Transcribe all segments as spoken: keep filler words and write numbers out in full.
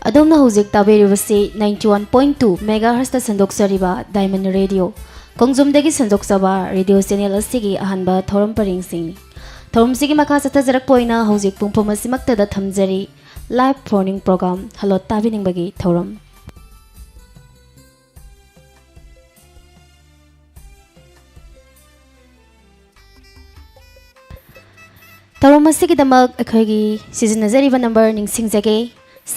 ꯑꯗꯣꯝꯅ ꯍꯧꯖꯤꯛ ꯇꯥꯕꯤꯔꯤꯕꯁꯤ ninety one point two megahertzꯇ ꯁꯟꯗꯣꯛꯆꯔꯤꯕ Diamond Radio, ꯈꯣꯡꯖꯣꯝꯗꯒꯤ ꯁꯟꯗꯣꯛꯆꯕ ꯔꯦꯗꯤꯑꯣ ꯆꯦꯅꯦꯜ ꯑꯁꯤꯒꯤ ꯑꯍꯥꯟꯕ ꯊꯧꯔꯝ ꯄꯔꯤꯡꯁꯤꯡꯅꯤ꯫ ꯊꯧꯔꯝꯁꯤꯒꯤ ꯃꯈꯥ ꯆꯠꯊꯖꯔꯛꯄ ꯑꯣꯏꯅ ꯍꯧꯖꯤꯛ ꯄꯨꯡꯐꯝ ꯑꯁꯤꯃꯛꯇꯗ ꯊꯝꯖꯔꯤ live phone-in program Hello ꯇꯥꯕꯤꯅꯤꯡꯕꯒꯤ ꯊꯧꯔꯝ꯫ ꯊꯧꯔꯝ ꯑꯁꯤꯒꯤꯗꯃꯛ ꯑꯩꯈꯣꯏꯒꯤ ꯁꯤꯖꯤꯟꯅꯖꯔꯤꯕ number ꯅꯤꯡꯁꯤꯡꯖꯒꯦ,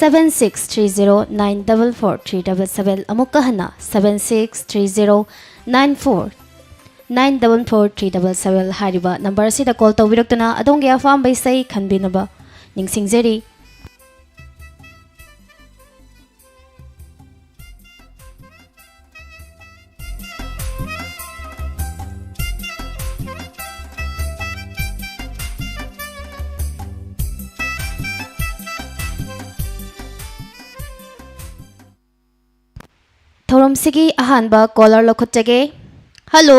seven six three zero nine double four three double seven꯫ ꯑꯃꯨꯛꯀ ꯍꯟꯅ, seven six three zero nine four nine double four three double seven ꯍꯥꯏꯔꯤꯕ ꯅꯝꯕꯔ ꯑꯁꯤꯗ ꯀꯣꯜ ꯇꯧꯕꯤꯔꯛꯇꯨꯅ ꯑꯗꯣꯝꯒꯤ ꯑꯄꯥꯝꯕ ꯏꯁꯩ ꯈꯟꯕꯤꯅꯕ ꯅꯤꯡꯁꯤꯡꯖꯔꯤ꯫ ꯊꯧꯔꯝꯁꯤꯒꯤ ꯑꯍꯥꯟꯕ ꯀꯣꯂꯔ ꯂꯧꯈꯠꯆꯒꯦ꯫ ꯍꯜꯂꯣ꯫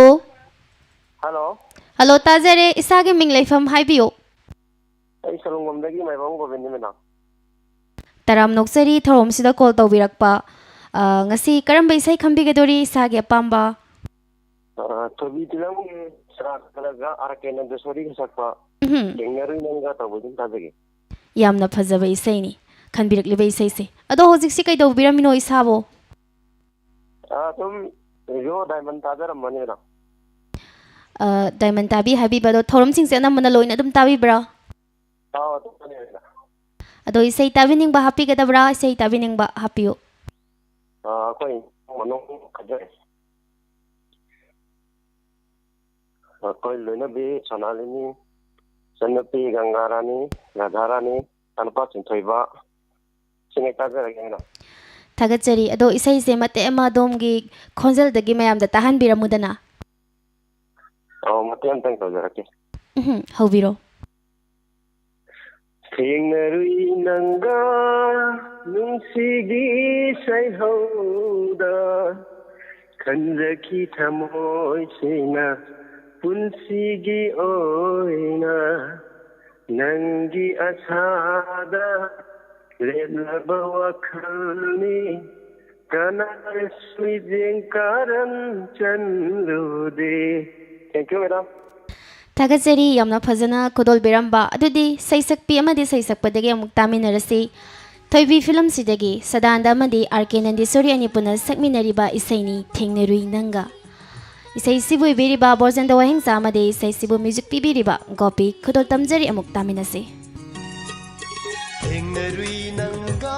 ꯍꯜꯂꯣ꯫ ꯍꯜꯂꯣ, ꯇꯥꯖꯔꯦ꯫ ꯏꯁꯥꯒꯤ ꯃꯤꯡ ꯂꯩꯐꯝ ꯍꯥꯏꯕꯤꯌꯨ꯫ ꯑꯩ ꯁꯣꯂꯨꯡꯕꯝꯗꯒꯤ ꯃꯥꯏꯕꯝ ꯒꯣꯕꯤꯟꯗꯅꯤ, ꯃꯦꯗꯥꯝ꯫ ꯇꯔꯥꯝꯅ ꯑꯣꯛꯆꯔꯤ ꯊꯧꯔꯝꯁꯤꯗ ꯀꯣꯜ ꯇꯧꯕꯤꯔꯛꯄ꯫ ꯑ, ꯉꯁꯤ ꯀꯔꯝꯕ ꯏꯁꯩ ꯈꯟꯕꯤꯒꯗꯣꯔꯤ, ꯏꯁꯥꯒꯤ ꯑꯄꯥꯝꯕ? ꯑ, ꯊꯣꯏꯕꯤ ꯐꯤꯂꯝꯒꯤ ꯁꯔꯥꯛ ꯀꯂꯒ ꯑꯥꯔ ꯀꯦ ꯅꯟꯗꯦꯁꯣꯔꯤꯒ ꯁꯛꯄ ꯎꯝꯍꯨꯝ꯫ ꯊꯦꯡꯅꯔꯨꯏ ꯅꯪꯒ ꯇꯧꯕꯗꯨ ꯑꯗꯨꯝ ꯇꯥꯖꯒꯦ꯫ ꯌꯥꯝꯅ ꯐꯖꯕ ꯏꯁꯩꯅꯤ ꯈꯟꯕꯤꯔꯛꯂꯤꯕ ꯏꯁꯩꯁꯦ꯫ ꯑꯗꯣ ꯍꯧꯖꯤꯛꯁꯤ ꯀꯩꯗꯧꯕꯤꯔꯝꯃꯤꯅꯣ ꯏꯁꯥꯕꯣ? ꯑ, ꯁꯨꯝ ꯔꯦꯗꯤꯑꯣ ꯗꯥꯏꯃꯟ ꯇꯥꯖꯔꯝꯕꯅꯤ, ꯃꯦꯗꯥꯝ꯫ ꯑ, ꯗꯥꯏꯃꯟ ꯇꯥꯕꯤ ꯍꯥꯏꯕꯤꯕ ꯑꯗꯣ ꯊꯧꯔꯝꯁꯤꯡꯁꯦ ꯑꯅꯝꯕꯅ ꯂꯣꯏꯅ ꯑꯗꯨꯝ ꯇꯥꯕꯤꯕ꯭ꯔꯥ? ꯑꯥꯎ, ꯑꯗꯨꯝ ꯇꯥꯖꯩ, ꯃꯦꯗꯥꯝ꯫ ꯑꯗꯣ ꯏꯁꯩ ꯇꯥꯕꯤꯅꯤꯡꯕ ꯍꯥꯞꯄꯤꯒꯗꯕ꯭ꯔꯥ? ꯏꯁꯩ ꯇꯥꯕꯤꯅꯤꯡꯕ ꯍꯥꯞꯄꯤꯌꯨ꯫ ꯑ, ꯑꯩꯈꯣꯏ ꯏꯃꯨꯡ ꯃꯅꯨꯡ ꯈꯟꯖꯔꯦ꯫ ꯑꯩꯈꯣꯏ ꯂꯣꯏꯅꯕꯤ ꯁꯣꯅꯥꯂꯤꯅꯤ, ꯏꯆꯟꯅꯨꯄꯤ ꯒꯪꯒꯥꯔꯥꯅꯤ, ꯔꯥꯙꯥꯔꯥꯅꯤ, ꯏꯆꯥꯅꯨꯄꯥ ꯆꯤꯟꯊꯣꯏꯕ, ꯁꯤꯉꯩ ꯇꯥꯖꯔꯒꯦ, ꯃꯦꯗꯥꯝ꯫ ꯊꯥꯒꯠꯆꯔꯤ꯫ ꯑꯗꯣ ꯏꯁꯩꯁꯦ ꯃꯇꯦꯛ ꯑꯃ ꯑꯗꯣꯝꯒꯤ ꯈꯣꯟꯖꯦꯜꯗꯒꯤ ꯃꯌꯥꯝꯗ ꯇꯥꯍꯟꯕꯤꯔꯝꯃꯨꯗꯅ꯫ ꯑꯧ, ꯃꯇꯦꯛ ꯑꯝꯇꯪ ꯇꯧꯖꯔꯛꯀꯦ꯫ ꯎꯝꯍꯨꯝ, ꯍꯧꯕꯤꯔꯣ꯫ ꯊꯦꯡꯅꯔꯨꯏ ꯅꯪꯒ ꯅꯨꯡꯁꯤꯒꯤ ꯁꯩꯍꯧꯗ, ꯈꯟꯖꯈꯤ ꯊꯃꯣꯏꯁꯤꯅ ꯄꯨꯟꯁꯤꯒꯤ ꯑꯣꯏꯅ ꯅꯪꯒꯤ ꯑꯁꯥꯗ꯫ ꯂꯦꯞꯂꯕ ꯋꯥꯈꯜꯅꯤ, ꯀꯅꯥꯁꯨ ꯃꯤꯠꯌꯦꯡ ꯀꯥꯔꯟ ꯆꯜꯂꯨꯗꯦ꯫ Thank you, madam. ꯊꯥꯒꯠꯆꯔꯤ, ꯌꯥꯝꯅ ꯐꯖꯅ ꯈꯨꯗꯣꯜꯕꯤꯔꯝꯕ꯫ ꯑꯗꯨꯗꯤ ꯁꯩꯁꯛꯄꯤ ꯑꯃꯗꯤ ꯁꯩꯁꯛꯄꯗꯒꯤ ꯑꯃꯨꯛ ꯇꯥꯃꯤꯟꯅꯔꯁꯤ꯫ ꯊꯣꯏꯕꯤ ꯐꯤꯂꯝꯁꯤꯗꯒꯤ ꯁꯗꯥꯅꯟꯗ ꯑꯃꯗꯤ ꯑꯥꯔ ꯀꯦ ꯅꯟꯗꯤꯁꯣꯔꯤ ꯑꯅꯤ ꯄꯨꯟꯅ ꯁꯛꯃꯤꯟꯅꯔꯤꯕ ꯏꯁꯩꯅꯤ ꯊꯦꯡꯅꯔꯨꯏ ꯅꯪꯒ꯫ ꯏꯁꯩꯁꯤꯕꯨ ꯏꯕꯤꯔꯤꯕ ꯕꯣꯔꯖꯦꯟꯗ ꯋꯥꯍꯦꯡꯆꯥ ꯑꯃꯗꯤ ꯏꯁꯩꯁꯤꯕꯨ ꯃ꯭ꯌꯨꯖꯤꯛ ꯄꯤꯕꯤꯔꯤꯕ ꯒꯣꯄꯤ꯫ ꯈꯨꯗꯣꯜ ꯇꯝꯖꯔꯤ, ꯑꯃꯨꯛ ꯇꯥꯃꯤꯟꯅꯁꯤ꯫ ꯊꯦꯡꯅꯔꯨꯏ ꯅꯪꯒ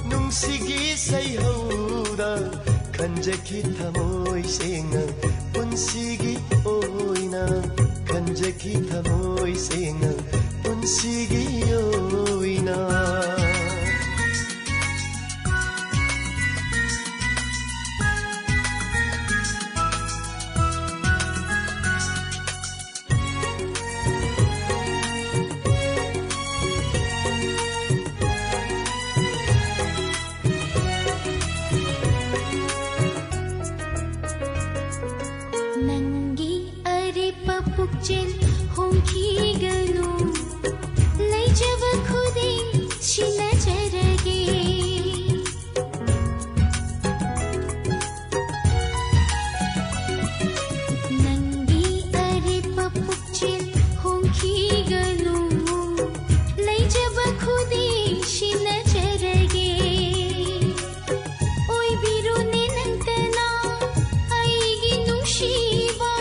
ꯅꯨꯡꯁꯤꯒꯤ ꯁꯩꯍꯧꯗ, ꯈꯟꯖꯈꯤ ꯊꯃꯣꯏ ꯁꯦꯡꯅ ꯄꯨꯟꯁꯤꯒꯤ ꯑꯣꯏꯅ, ꯈꯟꯖꯈꯤ ꯊꯃꯣꯏ ꯁꯦꯡꯅ ꯄꯨꯟꯁꯤꯒꯤ ꯑꯣꯏꯅ꯫ ꯅꯪꯒꯤ ꯑꯔꯦꯞꯄ ꯄꯨꯛꯆꯦꯜ ꯍꯣꯡꯈꯤꯒꯅꯨ, ꯂꯩꯖꯕ ꯈꯨꯗꯤꯡ ꯁꯤꯟꯅꯖꯔꯒꯦ꯫ ꯅꯪꯒꯤ ꯑꯔꯦꯞꯄ ꯄꯨꯛꯆꯦꯜ ꯍꯣꯡꯈꯤꯒꯅꯨ, ꯂꯩꯖꯕ ꯈꯨꯗꯤꯡ ꯁꯤꯟꯅꯖꯔꯒꯦ꯫ ꯑꯣꯏꯕꯤꯔꯣꯅꯦ ꯅꯪꯇꯅ ꯑꯩꯒꯤ ꯅꯨꯡꯁꯤꯕ,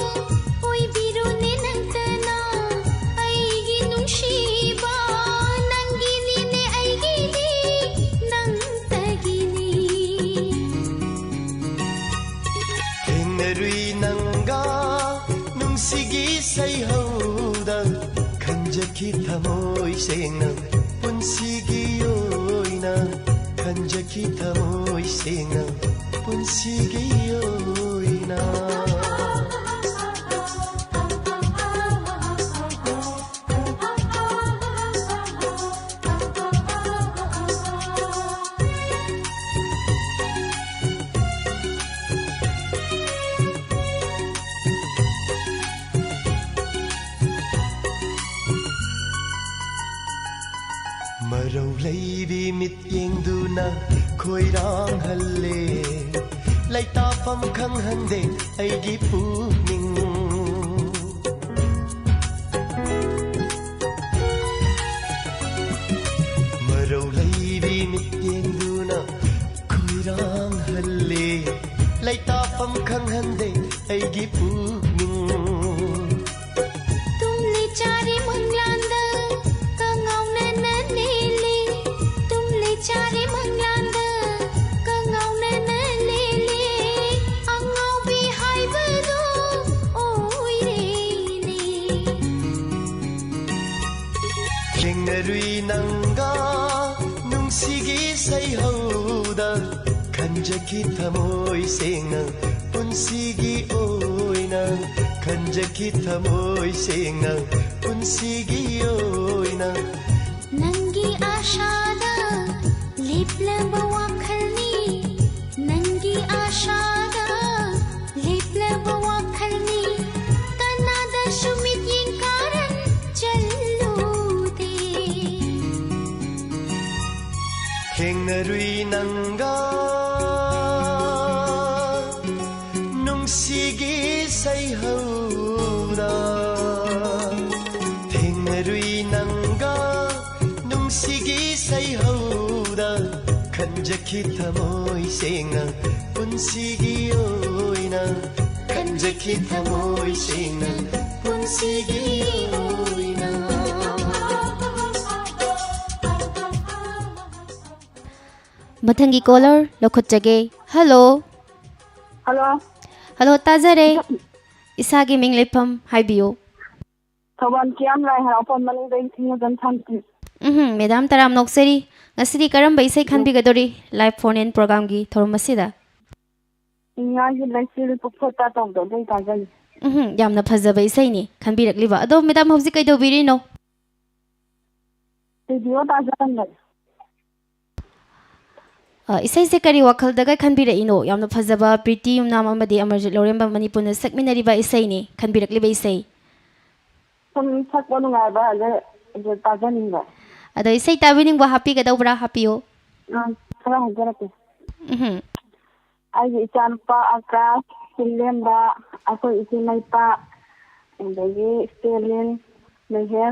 ꯑꯣꯏꯕꯤꯔꯣꯅꯦ ꯅꯪꯇꯅ ꯑꯩꯒꯤ ꯅꯨꯡꯁꯤꯕ, ꯅꯪꯒꯤꯅꯤꯅꯦ ꯑꯩꯒꯤꯗꯤ ꯅꯪꯇꯒꯤꯅꯤ꯫ ꯊꯦꯡꯅꯔꯨꯏ ꯅꯪꯒ ꯅꯨꯡꯁꯤꯒꯤ ꯁꯩꯍꯧꯗ, ꯈꯟꯖꯈꯤ ꯊꯃꯣꯏ ꯁꯦꯡꯅ ꯄꯨꯟꯁꯤꯒꯤ ꯑꯣꯏꯅ, ꯈꯟꯖꯈꯤ ꯊꯃꯣꯏ ꯁꯦꯡꯅ ꯄꯨꯟꯁꯤꯒꯤ ꯑꯣꯏꯅ꯫ ꯃꯔꯧ ꯂꯩꯕꯤ ꯃꯤꯠꯌꯦꯡꯗꯨꯅ ꯈꯣꯏꯔꯥꯡꯍꯜꯂꯦ, ꯂꯩꯇꯥꯐꯝ ꯈꯪꯍꯟꯗꯦ ꯑꯩꯒꯤ ꯄꯨꯛꯅꯤꯡ꯫ ꯃꯔꯧ ꯂꯩꯕꯤ ꯃꯤꯠꯌꯦꯡꯗꯨꯅ ꯈꯣꯏꯔꯥꯡꯍꯜꯂꯦ, ꯂꯩꯇꯥꯐꯝ ꯈꯪꯍꯟꯗꯦ ꯑꯩꯒꯤ ꯄꯨꯛꯅꯤꯡ꯫ ꯇꯨꯝꯂꯤ ꯆꯥꯔꯤ ꯃꯪꯂꯥꯟꯗ ꯀꯉꯥꯎꯅꯅ ꯂꯦꯜꯂꯤ, ꯇꯨꯝꯂꯤ ꯆꯥꯔꯤ ꯃꯪꯂꯥꯟꯗ ꯀꯉꯥꯎꯅꯅ ꯂꯦꯜꯂꯤ, ꯑꯉꯥꯎꯕꯤ ꯍꯥꯏꯕꯗꯨ ꯑꯣꯏꯔꯦꯅꯦ꯫ ꯊꯦꯡꯅꯔꯨꯏ ꯅꯪꯒ ꯅꯨꯡꯁꯤꯒꯤ ꯁꯩꯍꯧꯗ, ꯈꯟꯖꯈꯤ ꯊꯃꯣꯏ ꯁꯦꯡꯅ ꯄꯨꯟꯁꯤꯒꯤ ꯑꯣꯏꯅ, ꯈꯟꯖꯈꯤ ꯊꯃꯣꯏ ꯁꯦꯡꯅ ꯄꯨꯟꯁꯤꯒꯤ ꯑꯣꯏꯅ꯫ ꯅꯪꯒꯤ ꯑꯥꯁꯥꯗ ꯂꯦꯞꯂꯕ ꯋꯥꯈꯜꯅꯤ, ꯅꯪꯒꯤ ꯑꯥꯁꯥꯗ ꯂꯦꯞꯂꯕ ꯋꯥꯈꯜꯅꯤ, ꯀꯅꯥꯗꯁꯨ ꯃꯤꯠꯌꯦꯡ ꯀꯥꯔꯟ ꯆꯜꯂꯨꯗꯦ꯫ ꯊꯦꯡꯅꯔꯨꯏ ꯅꯪꯒ ꯅꯨꯡꯁꯤꯒꯤ ꯁꯩꯍꯧꯗ, ꯊꯦꯡꯅꯔꯨꯏ ꯅꯪꯒ ꯅꯨꯡꯁꯤꯒꯤ ꯁꯩꯍꯧꯗ, ꯈꯟꯖꯈꯤ ꯊꯃꯣꯏ ꯁꯦꯡꯅ ꯄꯨꯟꯁꯤꯒꯤ ꯑꯣꯏꯅ, ꯈꯟꯖꯈꯤ ꯊꯃꯣꯏ ꯁꯦꯡꯅ ꯄꯨꯟꯁꯤꯒꯤ ꯑꯣꯏꯅ꯫ ꯃꯊꯪꯒꯤ ꯀꯣꯂꯔ ꯂꯧꯈꯠꯆꯒꯦ꯫ ꯍꯜꯂꯣ꯫ ꯍꯜꯂꯣ꯫ ꯍꯜꯂꯣ, ꯇꯥꯖꯔꯦ꯫ ꯏꯁꯥꯒꯤ ꯃꯤꯡ, ꯂꯩꯐꯝ ꯍꯥꯏꯕꯤꯌꯨ꯫ ꯊꯧꯕꯥꯜ ꯀꯤꯌꯥꯝ ꯂꯥꯏ ꯍꯔꯥꯎꯐꯝ ꯃꯅꯤꯡꯗꯒꯤ ꯊꯤꯡꯉꯨꯖꯝ ꯁꯥꯟꯇꯤ꯫ ꯎꯝꯍꯨꯝ, ꯃꯦꯗꯥꯝ, ꯇꯔꯥꯝ ꯅꯣꯛꯆꯔꯤ꯫ ꯉꯁꯤꯗꯤ ꯀꯔꯝꯕ ꯏꯁꯩ ꯎꯝ꯫ ꯈꯟꯕꯤꯒꯗꯧꯔꯤ ꯂꯥꯏꯚ ꯐꯣꯟ ꯏꯟ ꯄ꯭ꯔꯣꯒ꯭ꯔꯥꯝꯒꯤ ꯊꯧꯔꯝ ꯑꯁꯤꯗ? ꯏꯉꯥꯒꯤ ꯂꯩꯆꯤꯜ ꯄꯨꯛꯊꯠꯄ ꯇꯧꯗꯣ ꯑꯗꯨ ꯇꯥꯖꯅꯤ꯫ ꯎꯝꯍꯨꯝ, ꯌꯥꯝꯅ ꯐꯖꯕ ꯏꯁꯩꯅꯤ꯫ ꯈꯟꯕꯤꯔꯛꯂꯤꯕ ꯑꯗꯣ, ꯃꯦꯗꯥꯝ, ꯍꯧꯖꯤꯛ ꯀꯩꯗꯧꯕꯤꯔꯤꯅꯣ? ꯔꯦꯗꯤꯑꯣ ꯇꯥꯖꯔꯝꯕꯅꯤ꯫ ꯑ, ꯏꯁꯩꯁꯦ ꯀꯔꯤ ꯋꯥꯈꯜꯗꯒ ꯈꯟꯕꯤꯔꯛꯏꯅꯣ? ꯌꯥꯝꯅ ꯐꯖꯕ ꯄ꯭ꯔꯤꯇꯤ ꯌꯨꯝꯅꯥꯝ ꯑꯃꯗꯤ ꯑꯃꯔꯖꯤꯠ ꯂꯧꯔꯦꯝꯕꯝ ꯑꯅꯤ ꯄꯨꯟꯅ ꯁꯛꯃꯤꯟꯅꯔꯤꯕ ꯏꯁꯩꯅꯤ, ꯈꯟꯕꯤꯔꯛꯂꯤꯕ ꯏꯁꯩ꯫ ꯁꯨꯝ ꯁꯛꯄ ꯅꯨꯡꯉꯥꯏꯕ ꯑꯗ, ꯑꯗ ꯇꯥꯖꯅꯤꯡꯕ꯫ ꯑꯗꯣ ꯏꯁꯩ ꯇꯥꯕꯤꯅꯤꯡꯕ ꯍꯥꯞꯄꯤꯒꯗꯧꯕ꯭ꯔꯥ? ꯍꯥꯞꯄꯤꯌꯨ꯫ ꯑ, ꯈꯔ ꯍꯥꯏꯖꯔꯛꯀꯦ꯫ ꯎꯝ꯫ ꯑꯩꯒꯤ ꯏꯆꯥꯅꯨꯄꯥ ꯑꯀꯥꯁ, ꯆꯤꯡꯂꯦꯝꯕ, ꯑꯩꯈꯣꯏ ꯏꯆꯦ ꯃꯩꯄꯥ, ꯑꯗꯒꯤ ꯁ꯭ꯇꯦꯂꯤꯟ, ꯃꯍꯦꯁ,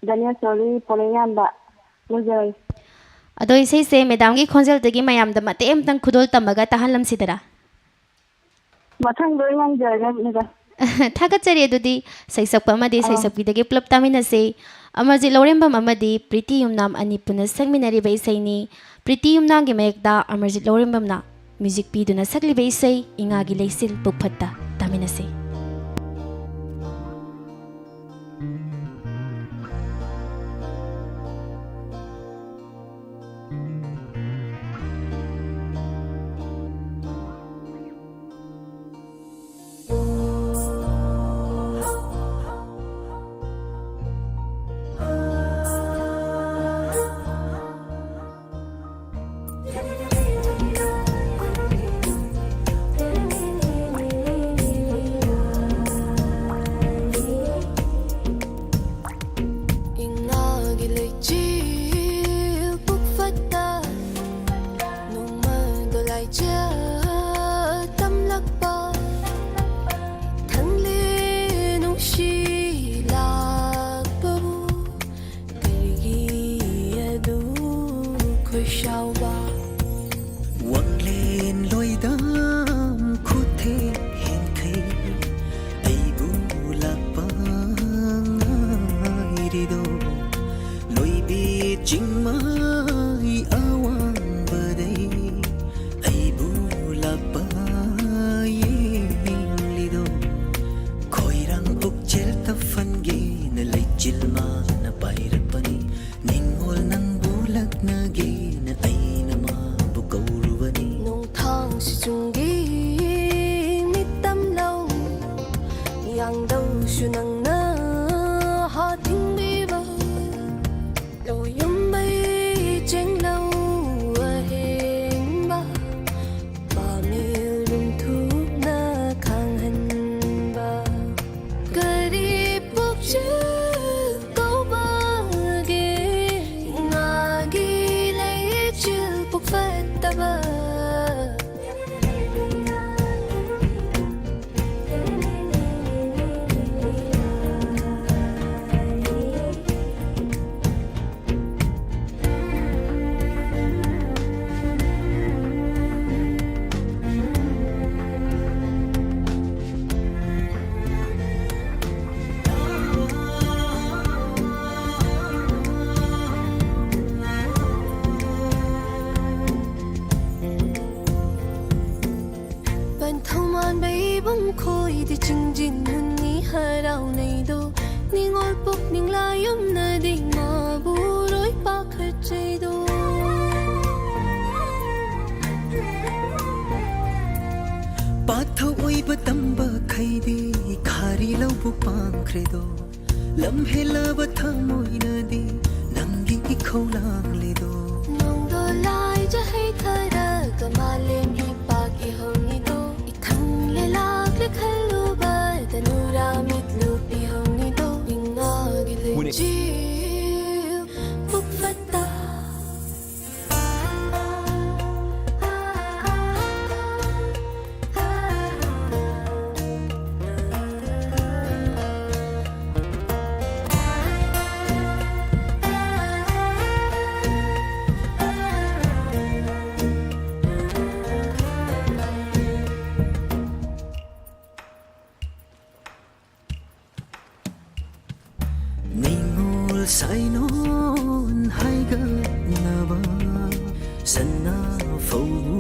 ꯙꯅꯦꯁꯣꯔꯤ, ꯄꯣꯂꯩꯉꯥꯟꯕ ꯂꯧꯖꯔꯒꯦ꯫ ꯑꯗꯣ ꯏꯁꯩꯁꯦ ꯃꯦꯗꯥꯝꯒꯤ ꯈꯣꯟꯖꯦꯜꯗꯒꯤ ꯃꯌꯥꯝꯗ ꯃꯇꯦꯛ ꯑꯃꯇꯪ ꯈꯨꯗꯣꯜ ꯇꯝꯃꯒ ꯇꯥꯍꯜꯂꯝꯁꯤꯗꯔꯥ? ꯃꯊꯪꯗ ꯑꯣꯏꯅ ꯉꯝꯖꯔꯒꯦ ꯃꯦꯗꯥꯝ꯫ ꯊꯥꯒꯠꯆꯔꯤ꯫ ꯑꯗꯨꯗꯤ ꯁꯩꯁꯛꯄ ꯑꯃꯗꯤ ꯑꯥ꯫ ꯁꯩꯁꯛꯄꯤꯗꯒꯤ ꯄꯨꯂꯞ ꯇꯥꯃꯤꯟꯅꯁꯦ꯫ ꯑꯃꯔꯖꯤꯠ ꯂꯧꯔꯦꯝꯕꯝ ꯑꯃꯗꯤ ꯄ꯭ꯔꯤꯇꯤ ꯌꯨꯝꯅꯥꯝ ꯑꯅꯤ ꯄꯨꯟꯅ ꯁꯛꯃꯤꯟꯅꯔꯤꯕ ꯏꯁꯩꯅꯤ꯫ ꯄ꯭ꯔꯤꯇꯤ ꯌꯨꯝꯅꯥꯝꯒꯤ ꯃꯌꯦꯛꯇ ꯑꯃꯔꯖꯤꯠ ꯂꯧꯔꯦꯝꯕꯝꯅ ꯃ꯭ꯌꯨꯖꯤꯛ ꯄꯤꯗꯨꯅ ꯁꯛꯂꯤꯕ ꯏꯁꯩ ꯏꯉꯥꯒꯤ ꯂꯩꯆꯤꯜ ꯄꯨꯛꯐꯠꯇ ꯇꯥꯃꯤꯟꯅꯁꯤ꯫ ꯏꯉꯥꯒꯤ ꯂꯩꯆꯤꯜ ꯄꯨꯛꯐꯠꯇ ꯅꯣꯡꯃꯗꯣ ꯂꯥꯏꯖ ꯇꯝꯂꯛꯄ ꯊꯪꯂꯦ ꯅꯨꯡꯁꯤ ꯂꯥꯛꯄꯕꯨ ꯀꯔꯤꯒꯤ ꯑꯗꯨ ꯈꯣꯏꯁꯥꯎꯕ ꯋꯥꯡꯂꯦꯟ ꯂꯣꯏꯗꯝ ꯈꯨꯠꯊꯦꯛ ꯍꯦꯟꯈꯩ ꯑꯩꯕꯨ ꯂꯥꯛꯄ ꯉꯥꯏꯔꯤꯗꯣ ꯂꯣꯏꯕꯤ ꯆꯤꯡꯃꯥꯏ ꯑꯋꯥꯡꯕꯗꯩ ꯑꯩꯕꯨ ꯂꯥꯛꯄ ꯌꯦꯡꯂꯤꯗꯣ ꯈꯣꯏꯔꯥꯡ ꯄꯨꯛꯆꯦꯜ ꯇꯐꯟꯒꯦꯅ ꯂꯩꯆꯤꯜ ꯃꯥꯅ ꯄꯥꯏꯔꯛꯄꯅꯤ ꯅꯤꯡꯉꯣꯜ ꯅꯪꯕꯨ ꯂꯛꯅꯒꯦꯅ ꯑꯩꯅ ꯃꯥꯕꯨ ꯀꯧꯔꯨꯕꯅꯤ ꯅꯣꯡꯊꯥꯡꯁꯤ ꯆꯨꯡꯒꯤ ꯃꯤꯠꯇꯝ ꯂꯧ ꯌꯥꯡꯗꯧꯁꯨ ꯅꯪꯅ ꯍꯥ ꯊꯤꯡꯕꯤꯕ ꯂꯣꯌꯨꯝꯕꯩ ꯆꯦꯡꯂꯧ ꯑꯍꯦꯟꯕ ꯄꯥꯃꯦꯜ ꯔꯨꯝꯊꯨꯞꯅ ꯈꯥꯡꯍꯟꯕ ꯀꯔꯤ ꯄꯨꯛꯆꯦꯜ ꯀꯧꯕꯒꯦ ꯌꯥꯝꯅꯗꯤ ꯃꯥꯕꯨ ꯂꯣꯏ ꯄꯥꯈꯠꯆꯩꯗꯣ꯫ ꯄꯥꯊꯧ ꯑꯣꯏꯕ ꯇꯝꯕ ꯈꯩꯗꯤ ꯈꯥꯔꯤ ꯂꯧꯕꯨꯛ ꯄꯥꯡꯈ꯭ꯔꯦꯗꯣ꯫ ꯂꯝ ꯍꯦꯜꯂꯕ ꯊꯃꯣꯏꯅꯗꯤ ꯅꯪꯒꯤ ꯏꯈꯧ ꯂꯥꯡꯂꯦꯗꯣ꯫ ꯅꯣꯡꯗꯣ ꯂꯥꯏꯖ ꯍꯩꯊꯔꯒ ꯃꯥꯂꯦꯝ ꯏꯄꯥꯛ ꯏꯍꯧꯅꯤꯗꯣ꯫ ꯏꯊꯪ ꯂꯩꯂꯥꯛꯂꯦ ꯈꯜꯂꯨꯕꯗ ꯅꯨꯔꯥ ꯃꯤꯠꯂꯨ ꯄꯤꯍꯧꯅꯤꯗꯣ꯫ ꯏꯉꯥꯒꯤ ꯂꯩꯆꯤꯜ ꯄꯨꯛ ꯐꯠꯇ꯫ ꯅꯤꯉꯣꯜ ꯁꯥꯏꯅꯣꯟ ꯍꯥꯏꯒꯠꯅꯕ ꯁꯅꯥ ꯐꯧꯕꯨ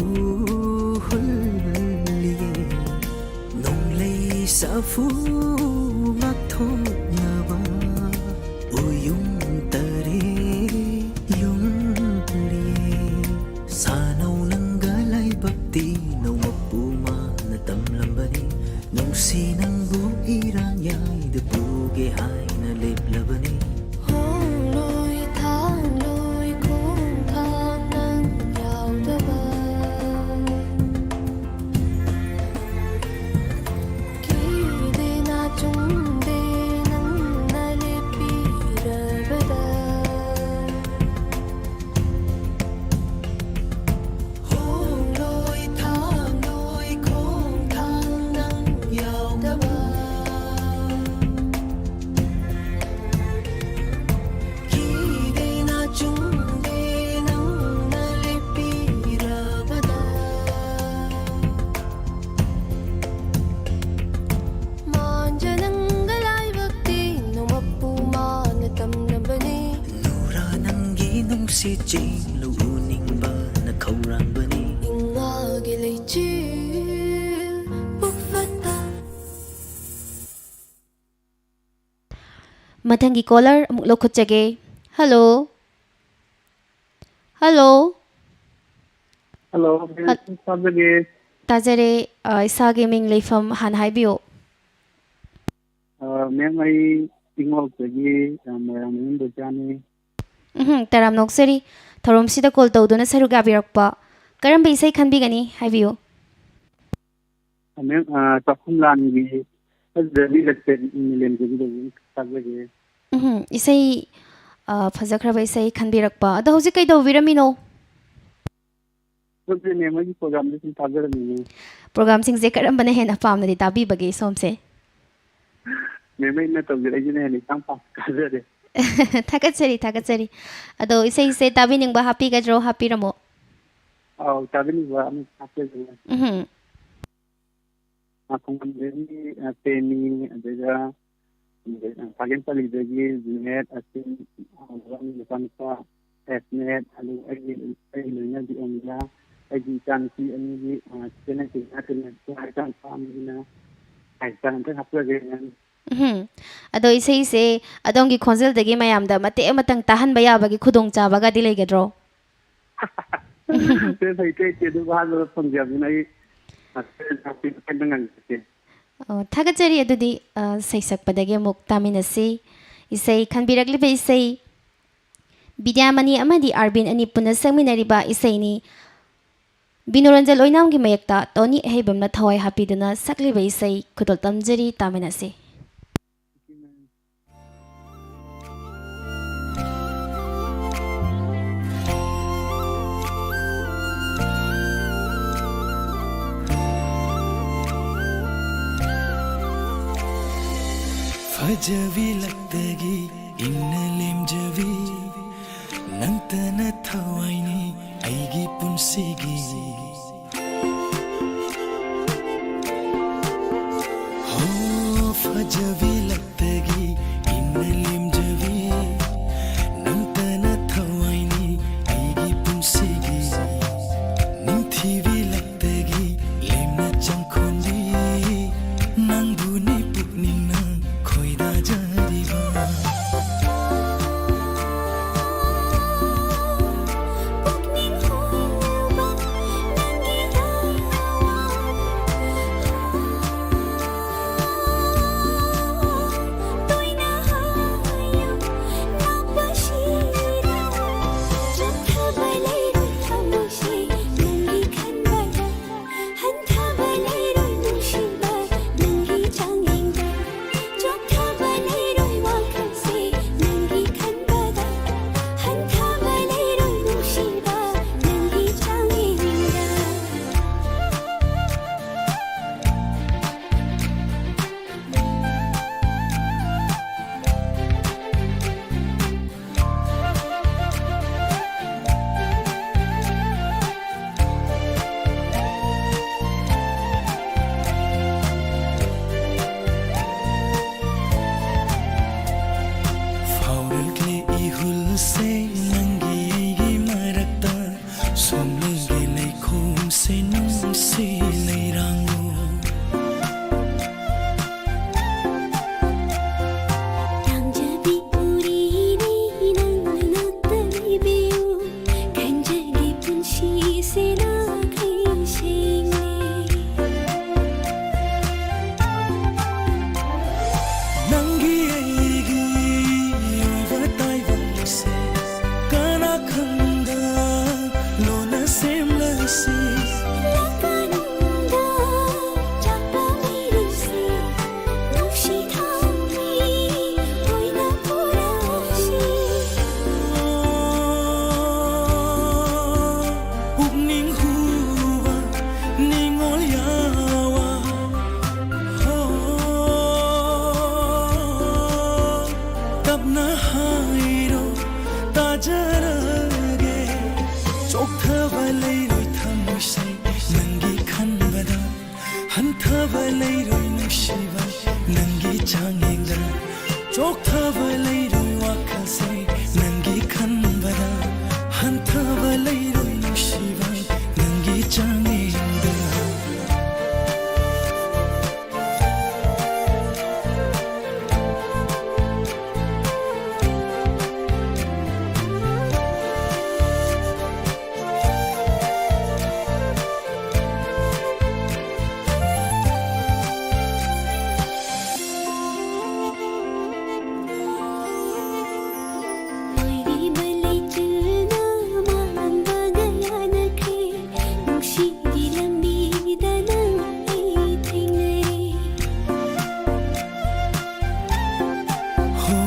ꯍꯨꯜꯂꯤꯌꯦ꯫ ꯅꯣꯡꯂꯩ ꯁꯥꯐꯨ ꯉꯥꯛꯊꯣꯛꯅꯕ ꯎꯌꯨꯝ ꯇꯔꯦꯠ ꯌꯨꯡꯂꯤꯌꯦ꯫ ꯁꯥꯅꯧ ꯅꯪꯒ ꯂꯥꯏꯕꯛꯇꯤ ꯅꯣꯡꯃꯄꯨ ꯃꯥꯅ ꯇꯝꯂꯝꯕꯅꯤ꯫ ꯅꯨꯡꯁꯤ ꯅꯪꯕꯨ ꯏꯔꯥꯡ ꯌꯥꯏꯗ ꯄꯨꯒꯦ ꯍꯥꯏꯅ ꯂꯦꯞꯂꯕꯅꯤ꯫ ꯍꯣꯡꯂꯣꯏ ꯊꯥꯡꯂꯣꯏ ꯈꯣꯡꯊꯥꯡ ꯅꯪ ꯌꯥꯎꯗꯕ꯫ ꯀꯤꯗꯦꯅ ꯆꯨꯝꯗꯦ ꯅꯪꯅ ꯂꯦꯞꯄꯤꯔꯕꯗ꯫ ꯍꯣꯡꯂꯣꯏ ꯊꯥꯡꯂꯣꯏ ꯈꯣꯡꯊꯥꯡ ꯅꯪ ꯌꯥꯎꯗꯕ꯫ ꯀꯤꯗꯦꯅ ꯆꯨꯝꯗꯦ ꯅꯪꯅ ꯂꯦꯞꯄꯤꯔꯕꯗ꯫ ꯃꯥꯟꯖ ꯅꯪꯒ ꯂꯥꯏꯕꯛꯇꯤ ꯅꯣꯡꯃꯄꯨ ꯃꯥꯅ ꯇꯝꯂꯕꯅꯤ꯫ ꯅꯨꯔꯥ ꯅꯪꯒꯤ ꯅꯨꯡꯁꯤꯠ ꯆꯦꯡꯂꯨ ꯎꯅꯤꯡꯕꯅ ꯈꯧꯔꯥꯡꯕꯅꯤ꯫ ꯏꯉꯥꯒꯤ ꯂꯩꯆꯤꯜ ꯄꯨꯛ ꯐꯠꯇ꯫ ꯃꯊꯪꯒꯤ ꯀꯣꯂꯔ ꯑꯃꯨꯛ ꯂꯧꯈꯠꯆꯒꯦ꯫ ꯍꯜꯂꯣ꯫ ꯍꯜꯂꯣ꯫ ꯍꯜꯂꯣ, ꯃꯦꯝ, ꯍꯜ- ꯇꯥꯖꯒꯦ꯫ ꯇꯥꯖꯔꯦ꯫ ꯑ, ꯏꯁꯥꯒꯤ ꯃꯤꯡ, ꯂꯩꯐꯝ ꯍꯥꯟꯅ ꯍꯥꯏꯕꯤꯌꯨ꯫ ꯑ, ꯃꯦꯝ, ꯑꯩ ꯏꯉꯣꯛꯇꯒꯤ, ꯑ, ꯃꯣꯏꯔꯥꯡ ꯃꯌꯨꯝ ꯕꯣꯏꯆꯥꯅꯤ꯫ ꯎꯝꯍꯨꯝ, ꯇꯔꯥꯝꯅ ꯑꯣꯛꯆꯔꯤ꯫ ꯊꯧꯔꯝꯁꯤꯗ ꯀꯣꯜ ꯇꯧꯗꯨꯅ ꯁꯔꯨꯛ ꯌꯥꯕꯤꯔꯛꯄ꯫ ꯀꯔꯝꯕ ꯏꯁꯩ ꯈꯟꯕꯤꯒꯅꯤ? ꯍꯥꯏꯕꯤꯌꯨ꯫ ꯑ, ꯃꯦꯝ, ꯑ, ꯆꯥꯛꯈꯨꯝ ꯂꯥꯟꯒꯤ ꯐꯖꯕꯤ ꯂꯛꯇ-, ꯂꯦꯝꯖꯕꯤꯗꯣ ꯑꯗꯨꯝ ꯇꯥꯖꯒꯦ꯫ ꯎꯝꯍꯨꯝ, ꯏꯁꯩ, ꯑ, ꯐꯖꯈ꯭ꯔꯕ ꯏꯁꯩ ꯈꯟꯕꯤꯔꯛꯄ꯫ ꯑꯗꯣ ꯍꯧꯖꯤꯛ ꯀꯩꯗꯧꯕꯤꯔꯝꯃꯤꯅꯣ? ꯑꯗꯨꯗꯤ ꯃꯦꯝ, ꯑꯩꯒꯤ ꯄ꯭ꯔꯣꯒꯥꯝꯗꯣ ꯁꯨꯝ ꯇꯥꯖꯔꯝꯃꯤꯅꯦ꯫ ꯄ꯭ꯔꯣꯒꯥꯝꯁꯤꯡꯁꯦ ꯀꯔꯝꯕꯅ ꯍꯦꯟꯅ ꯄꯥꯝꯅꯗꯤ ꯇꯥꯕꯤꯕꯒꯦ ꯁꯣꯝꯁꯦ? ꯃꯦꯝ, ꯑꯩꯅ ꯇꯧꯖꯔꯛꯏꯁꯤꯅ ꯍꯦꯟꯅ ꯏꯄꯥꯝ ꯄꯥꯝ ꯇꯥꯖꯔꯦ꯫ ꯊꯥꯒꯠꯆꯔꯤ, ꯊꯥꯒꯠꯆꯔꯤ꯫ ꯑꯗꯣ ꯏꯁꯩꯁꯦ ꯇꯥꯕꯤꯅꯤꯡꯕ ꯍꯥꯞꯄꯤꯒꯗ꯭ꯔꯣ? ꯍꯥꯞꯄꯤꯔꯝꯃꯣ꯫ ꯑꯧ, ꯇꯥꯕꯤꯅꯤꯡꯕ ꯑꯃ ꯍꯥꯞꯆꯒꯦ꯫ ꯎꯝꯍꯨꯝ꯫ ꯑ, ꯈꯣꯡꯉꯥꯝꯗꯒꯤ, ꯑ, ꯄ꯭ꯔꯦꯃꯤ, ꯑꯗꯨꯒ, ꯑ, ꯄꯥꯒꯦꯝ ꯄꯜꯂꯤꯗꯒꯤ ꯖꯨꯅꯦꯠ, ꯑꯁꯤꯟ, ꯑ, ꯅꯨꯄꯥ ꯅꯨꯄꯥ, ꯑꯦꯁꯅꯦꯠ, ꯑꯗꯨꯒ ꯑꯩꯒꯤ, ꯑꯩꯒꯤ ꯂꯣꯏꯅꯕꯤ ꯑꯣꯃꯤꯂꯥ, ꯑꯩꯒꯤ ꯏꯆꯥꯅꯨꯄꯤ ꯑꯅꯤꯒꯤ, ꯑ, ꯆꯦꯅꯦꯜ ꯀꯦꯅꯥ ꯆꯦꯅꯦꯜ ꯏꯆꯥ ꯏꯆꯥ ꯅꯨꯄꯥ ꯑꯃꯒꯤꯅ ꯍꯥꯏ ꯆꯥ ꯑꯝꯇ ꯍꯥꯞꯆꯒꯦ ꯃꯦꯝ꯫ ꯎꯝꯍꯨꯝ꯫ ꯑꯗꯣ ꯏꯁꯩꯁꯦ ꯑꯗꯣꯝꯒꯤ ꯈꯣꯟꯖꯦꯜꯗꯒꯤ ꯃꯌꯥꯝꯗ ꯃꯇꯦꯛ ꯑꯃꯇꯪ ꯇꯥꯍꯟꯕ ꯌꯥꯕꯒꯤ ꯈꯨꯗꯣꯡꯆꯥꯕꯒꯗꯤ ꯂꯩꯒꯗ꯭ꯔꯣ? ꯃꯦꯝ, ꯍꯩꯇꯦ, ꯍꯩꯇꯦ, ꯑꯗꯨ ꯑꯍꯥꯟꯕꯗ ꯐꯪꯖꯕꯅꯤꯅ ꯑꯩ ꯃꯇꯦꯛ ꯍꯥꯞꯄꯤ ꯃꯇꯦꯛ ꯑꯝꯇ ꯉꯪꯖꯔꯛꯀꯦ꯫ ꯑꯣ, ꯊꯥꯒꯠꯆꯔꯤ꯫ ꯑꯗꯨꯗꯤ, ꯑ, ꯁꯩꯁꯛꯄꯗꯒꯤ ꯑꯃꯨꯛ ꯇꯥꯃꯤꯟꯅꯁꯤ꯫ ꯏꯁꯩ ꯈꯟꯕꯤꯔꯛꯂꯤꯕ ꯏꯁꯩ ꯕꯤꯗ꯭ꯌꯥꯃꯅꯤ ꯑꯃꯗꯤ ꯑꯥꯔꯕꯤꯟ ꯑꯅꯤ ꯄꯨꯟꯅ ꯁꯛꯃꯤꯟꯅꯔꯤꯕ ꯏꯁꯩꯅꯤ꯫ ꯕꯤꯅꯣꯔꯟꯖꯟ ꯑꯣꯏꯅꯥꯝꯒꯤ ꯃꯌꯦꯛꯇ ꯇꯣꯅꯤ ꯑꯍꯩꯕꯝꯅ ꯊꯋꯥꯏ ꯍꯥꯞꯄꯤꯗꯨꯅ ꯁꯛꯂꯤꯕ ꯏꯁꯩ ꯈꯨꯗꯣꯜ ꯇꯝꯖꯔꯤ, ꯇꯥꯃꯤꯟꯅꯁꯤ꯫ ꯐꯖꯕꯤ ꯂꯛꯇꯒꯤ ꯏꯪꯅ ꯂꯦꯝꯖꯕꯤ, ꯅꯪꯇꯅ ꯊꯋꯥꯏꯅꯤ ꯑꯩꯒꯤ ꯄꯨꯟꯁꯤꯒꯤ꯫ ꯍꯣ, ꯐꯖꯕꯤ ꯂꯛꯇꯒꯤ ꯏꯪꯅ ꯂꯦꯝꯖꯕꯤ, ꯅꯪꯇꯅ ꯊꯋꯥꯏꯅꯤ ꯑꯩꯒꯤ ꯄꯨꯟꯁꯤꯒꯤ꯫ ꯅꯤꯡꯊꯤꯕꯤ ꯂꯛꯇꯒꯤ ꯂꯦꯝꯅ ꯆꯪꯈꯣꯟꯕꯤ, ꯅꯪꯕꯨꯅꯤ ꯄꯨꯛꯅꯤꯡꯅ ꯈꯣꯏꯗꯥꯖꯔꯤꯕ꯫ ꯆꯥꯡꯌꯦꯡꯗ ꯆꯣꯛꯊꯕ ꯂꯩꯔꯣꯏ ꯋꯥꯈꯜꯁꯦ ꯅꯪꯒꯤ ꯈꯟꯕꯗ ꯍꯟꯊꯕ ꯂꯩꯔꯣꯏ ꯅꯨꯡꯁꯤꯕ ꯅꯪꯒꯤ ꯆꯥꯡꯌꯦꯡꯗ꯫ ꯍꯣ,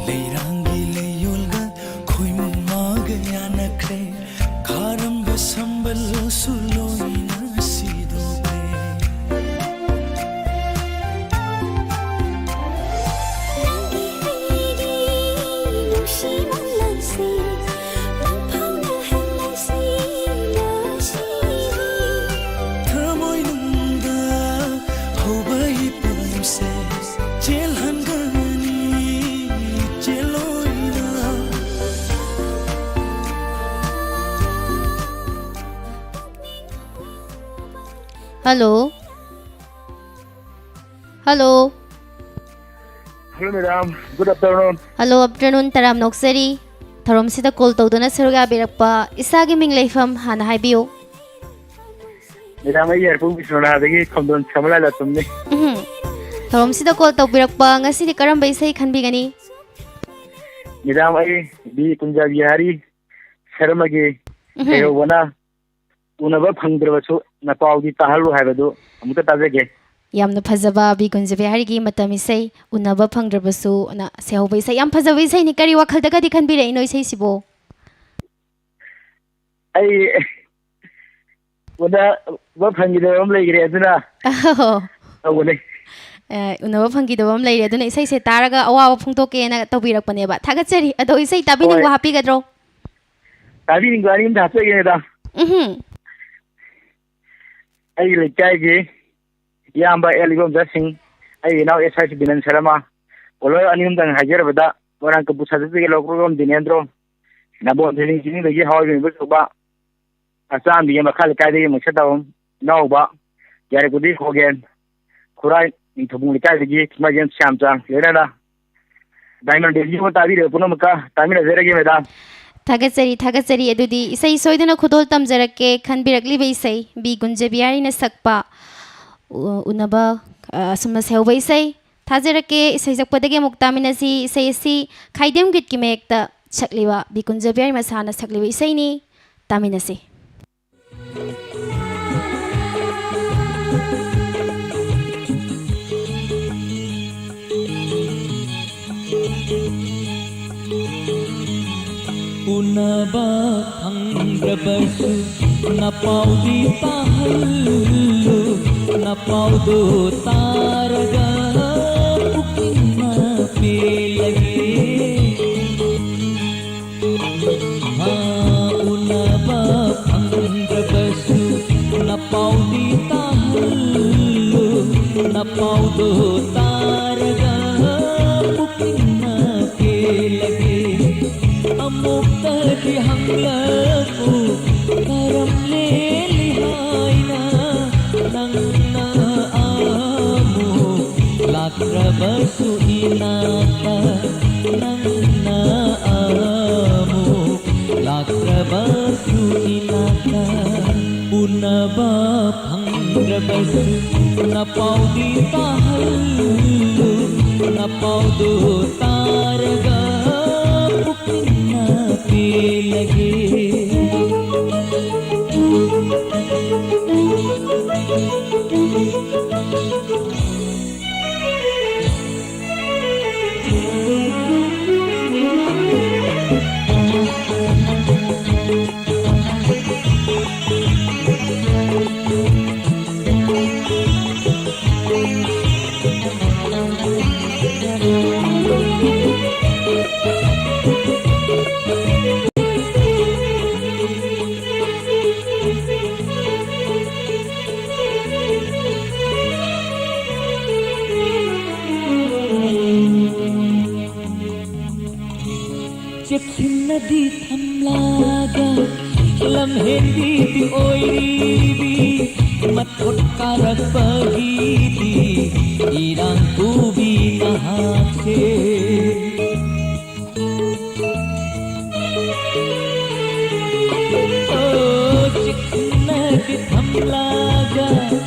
ꯂꯩꯔꯥꯡꯒꯤ ꯂꯩꯌꯣꯜꯒ ꯈꯣꯏꯃꯨ ꯃꯥꯒ ꯌꯥꯅꯈ꯭ꯔꯦ꯫ ꯈꯥꯔꯝꯕ ꯁꯝꯕꯜꯁꯨ ꯂꯣꯏꯅ ꯁꯤꯗꯣꯛꯈ꯭ꯔꯦ꯫ ꯅꯪꯒꯤ ꯑꯩꯒꯤ ꯅꯨꯡꯁꯤ ꯃꯪꯂꯥꯟꯁꯦ ꯃꯪꯐꯥꯎꯅꯍꯜꯂꯁꯤ ꯉꯁꯤꯗꯤ꯫ ꯊꯃꯣꯏꯅꯨꯡꯗ ꯍꯧꯕ ꯏꯄꯨꯝꯁꯦ ꯆꯦꯜꯍꯟꯒꯅꯤ ꯆꯦꯜꯂꯣꯏꯅ꯫ Hello. Hello. Hello, madam. Good afternoon. Hello, afternoon. ꯇꯔꯥꯝꯅ ꯑꯣꯛꯆꯔꯤ꯫ ꯊꯧꯔꯝꯁꯤꯗ call ꯇꯧꯗꯨꯅ ꯁꯔꯨꯛ ꯌꯥꯕꯤꯔꯛꯄ ꯏꯁꯥꯒꯤ ꯃꯤꯡ ꯂꯩꯐꯝ ꯍꯥꯟꯅ ꯍꯥꯏꯕꯤꯌꯨ꯫ Madam, ꯑꯩ ꯌꯥꯏꯔꯤꯄꯣꯛ ꯕꯤꯁ꯭ꯋꯥꯅꯥꯊꯗꯒꯤ ꯈꯝꯗꯣꯟ ꯁꯃꯂꯥ ꯂꯥꯇꯨꯝꯅꯤ꯫ ꯎꯝ꯫ ꯊꯧꯔꯝꯁꯤꯗ call ꯇꯧꯕꯤꯔꯛꯄ ꯉꯁꯤꯗꯤ ꯀꯔꯝꯕ ꯏꯁꯩ ꯈꯟꯕꯤꯒꯅꯤ? Madam, ꯑꯩ ꯕꯤ ꯀꯨꯟꯖꯕꯤꯍꯥꯔꯤ ꯁꯔꯃꯒꯤ ꯎꯝ꯫ ꯁꯩꯍꯧꯕꯅ ꯎꯅꯕ ꯐꯪꯗ꯭ꯔꯕꯁꯨ ꯅꯄꯥꯎꯗꯤ ꯇꯥꯍꯜꯂꯨ ꯍꯥꯏꯕꯗꯨ ꯑꯃꯨꯛꯇ ꯇꯥꯖꯒꯦ꯫ ꯌꯥꯝꯅ ꯐꯖꯕ ꯕꯤ ꯀꯨꯟꯖꯕꯤꯍꯥꯔꯤꯒꯤ ꯃꯇꯝ ꯏꯁꯩ, ꯎꯅꯕ ꯐꯪꯗ꯭ꯔꯕꯁꯨ ꯑꯅ ꯁꯩꯍꯧꯕ ꯏꯁꯩ꯫ ꯌꯥꯝ ꯐꯖꯕ ꯏꯁꯩꯅꯤ꯫ ꯀꯔꯤ ꯋꯥꯈꯜꯗꯒꯗꯤ ꯈꯟꯕꯤꯔꯛꯏꯅꯣ ꯏꯁꯩꯁꯤꯕꯨ? ꯑꯩ ꯎꯅꯕ ꯐꯪꯈꯤꯗꯕ ꯑꯃ ꯂꯩꯈ꯭ꯔꯦ, ꯑꯗꯨꯅ ꯑꯣ꯫ ꯇꯧꯕꯅꯦ꯫ ꯑꯦ, ꯎꯅꯕ ꯐꯪꯈꯤꯗꯕ ꯑꯃ ꯂꯩꯔꯦ, ꯑꯗꯨꯅ ꯏꯁꯩꯁꯦ ꯇꯥꯔꯒ ꯑꯋꯥꯕ ꯐꯣꯡꯗꯣꯛꯀꯦꯅ ꯇꯧꯕꯤꯔꯛꯄꯅꯦꯕ꯫ ꯊꯥꯒꯠꯆꯔꯤ꯫ ꯑꯗꯣ ꯏꯁꯩ ꯇꯥꯕꯤꯅꯤꯡꯕ ꯍꯣꯏ꯫ ꯍꯥꯞꯄꯤꯒꯗ꯭ꯔꯣ? ꯇꯥꯕꯤꯅꯤꯡꯕ ꯑꯅꯤ ꯑꯝꯇ ꯍꯥꯞꯆꯒꯦ, ꯃꯦꯗꯥꯝ꯫ ꯎꯝꯍꯨꯝ꯫ ꯑꯩꯒꯤ ꯂꯩꯀꯥꯏꯒꯤ ꯏꯌꯥꯝꯕ ꯑꯦꯜ ꯏꯕꯣꯝꯆꯥ ꯁꯤꯡ, ꯑꯩꯒꯤ ꯏꯅꯥꯎ ꯑꯦꯁ ꯑꯥꯏ ꯁꯤꯕꯤꯅꯟ ꯁꯔꯃ, ꯀꯣꯂꯣꯏ ꯑꯅꯤ ꯑꯍꯨꯝꯗꯪ ꯍꯥꯏꯖꯔꯕꯗ, ꯃꯣꯏꯔꯥꯡ ꯀꯝꯄꯨ ꯁꯥꯖꯠꯇꯒꯤ ꯂꯧꯔꯛꯄ ꯗꯤꯅꯦꯟꯗ꯭ꯔꯣ, ꯅꯝꯕꯣꯜ ꯊꯣꯏꯗꯤꯡ ꯆꯤꯡꯗꯒꯤ ꯍꯋꯥꯏ ꯃꯤꯕ ꯆꯧꯕ, ꯑꯆꯥꯟꯕꯤꯒꯤ ꯃꯈꯥ ꯂꯩꯀꯥꯏꯗꯒꯤ ꯃꯩꯁꯥ ꯇꯥꯕꯝ ꯏꯅꯥꯎꯕ, ꯌꯥꯏꯔꯤꯄꯣꯛꯇꯒꯤ ꯈꯣꯒꯦꯟ, ꯈꯨꯔꯥꯏ ꯅꯤꯡꯊꯧꯕꯨꯡ ꯂꯩꯀꯥꯏꯗꯒꯤ ꯈꯨꯃꯥꯏꯖꯦꯝ ꯁ꯭ꯌꯥꯝꯆꯥꯡ, ꯂꯣꯏꯅꯅ ꯗꯥꯏꯃꯟ ꯔꯦꯗꯤꯑꯣ ꯇꯥꯕꯤꯔꯤꯕ ꯄꯨꯝꯅꯃꯛꯀ ꯇꯥꯃꯤꯟꯅꯖꯔꯒꯦ, ꯃꯦꯗꯥꯝ꯫ ꯊꯥꯒꯠꯆꯔꯤ, ꯊꯥꯒꯠꯆꯔꯤ꯫ ꯑꯗꯨꯗꯤ ꯏꯁꯩ ꯁꯣꯏꯗꯅ ꯈꯨꯗꯣꯜ ꯇꯝꯖꯔꯛꯀꯦ꯫ ꯈꯟꯕꯤꯔꯛꯂꯤꯕ ꯏꯁꯩ ꯕꯤ ꯀꯨꯟꯖꯕꯤꯍꯥꯔꯤꯅ ꯁꯛꯄ, ꯎ-, ꯎꯅꯕ, ꯑ, ꯑꯁꯨꯝꯅ ꯁꯩꯍꯧꯕ ꯏꯁꯩ ꯊꯥꯖꯔꯛꯀꯦ꯫ ꯏꯁꯩ ꯁꯛꯄꯗꯒꯤ ꯑꯃꯨꯛ ꯇꯥꯃꯤꯟꯅꯁꯤ꯫ ꯏꯁꯩ ꯑꯁꯤ ꯈꯥꯏꯗꯦꯝ ꯒꯤꯠꯀꯤ ꯃꯌꯦꯛꯇ ꯁꯛꯂꯤꯕ ꯕꯤ ꯀꯨꯟꯖꯕꯤꯍꯥꯔꯤ ꯃꯁꯥꯅ ꯁꯛꯂꯤꯕ ꯏꯁꯩꯅꯤ꯫ ꯇꯥꯃꯤꯟꯅꯁꯤ꯫ ꯎꯅꯕ ꯐꯪꯗ꯭ꯔꯕꯁꯨ ꯅꯄꯥꯎꯗꯤ ꯇꯥꯍꯜꯂꯨ, ꯅꯄꯥꯎꯗꯣ ꯇꯥꯔꯒ ꯄꯨꯛꯅꯤꯡꯅ ꯄꯦꯜꯂꯒꯦ꯫ ꯍꯥ, ꯎꯅꯕ ꯐꯪꯗ꯭ꯔꯕꯁꯨ ꯅꯄꯥꯎꯗꯤ ꯇꯥꯍꯜꯂꯨ, ꯅꯄꯥꯎꯗꯣ ꯇꯥꯔꯒ ꯄꯨꯛꯅꯤꯡꯅ ꯄꯦꯜꯂꯒꯦ꯫ ꯑꯃꯨꯛꯇꯗꯤ ꯍꯪꯂꯛꯎ, ꯀꯔꯝ ꯂꯦꯜꯂꯤ ꯍꯥꯏꯅ ꯅꯪꯅ ꯑꯃꯨꯛ ꯂꯥꯛꯇ꯭ꯔꯕꯁꯨ ꯏꯅꯥꯛꯇ, ꯅꯪꯅ ꯑꯃꯨꯛ ꯂꯥꯛꯇ꯭ꯔꯕꯁꯨ ꯏꯅꯥꯛꯇ꯫ ꯎꯅꯕ ꯐꯪꯗ꯭ꯔꯕꯁꯨ ꯅꯄꯥꯎꯗꯤ ꯇꯥꯍꯜꯂꯨ, ꯅꯄꯥꯎꯗꯣ ꯇꯥꯔꯒ ꯄꯨꯛꯅꯤꯡꯅ ꯄꯦꯜꯂꯒꯦ꯫ ꯆꯦꯛꯁꯤꯟꯅꯗꯤ ꯊꯝꯂꯒ ꯂꯝꯍꯦꯟꯕꯤꯗꯤ ꯑꯣꯏꯔꯤꯕꯤ, ꯃꯊꯛ ꯀꯥꯔꯛꯄꯒꯤꯗꯤ ꯏꯔꯥꯡ ꯄꯨꯕꯤ ꯅꯍꯥꯛꯁꯦ꯫ ꯑꯣ, ꯆꯦꯛꯁꯤꯟꯅꯗꯤ ꯊꯝꯂꯒ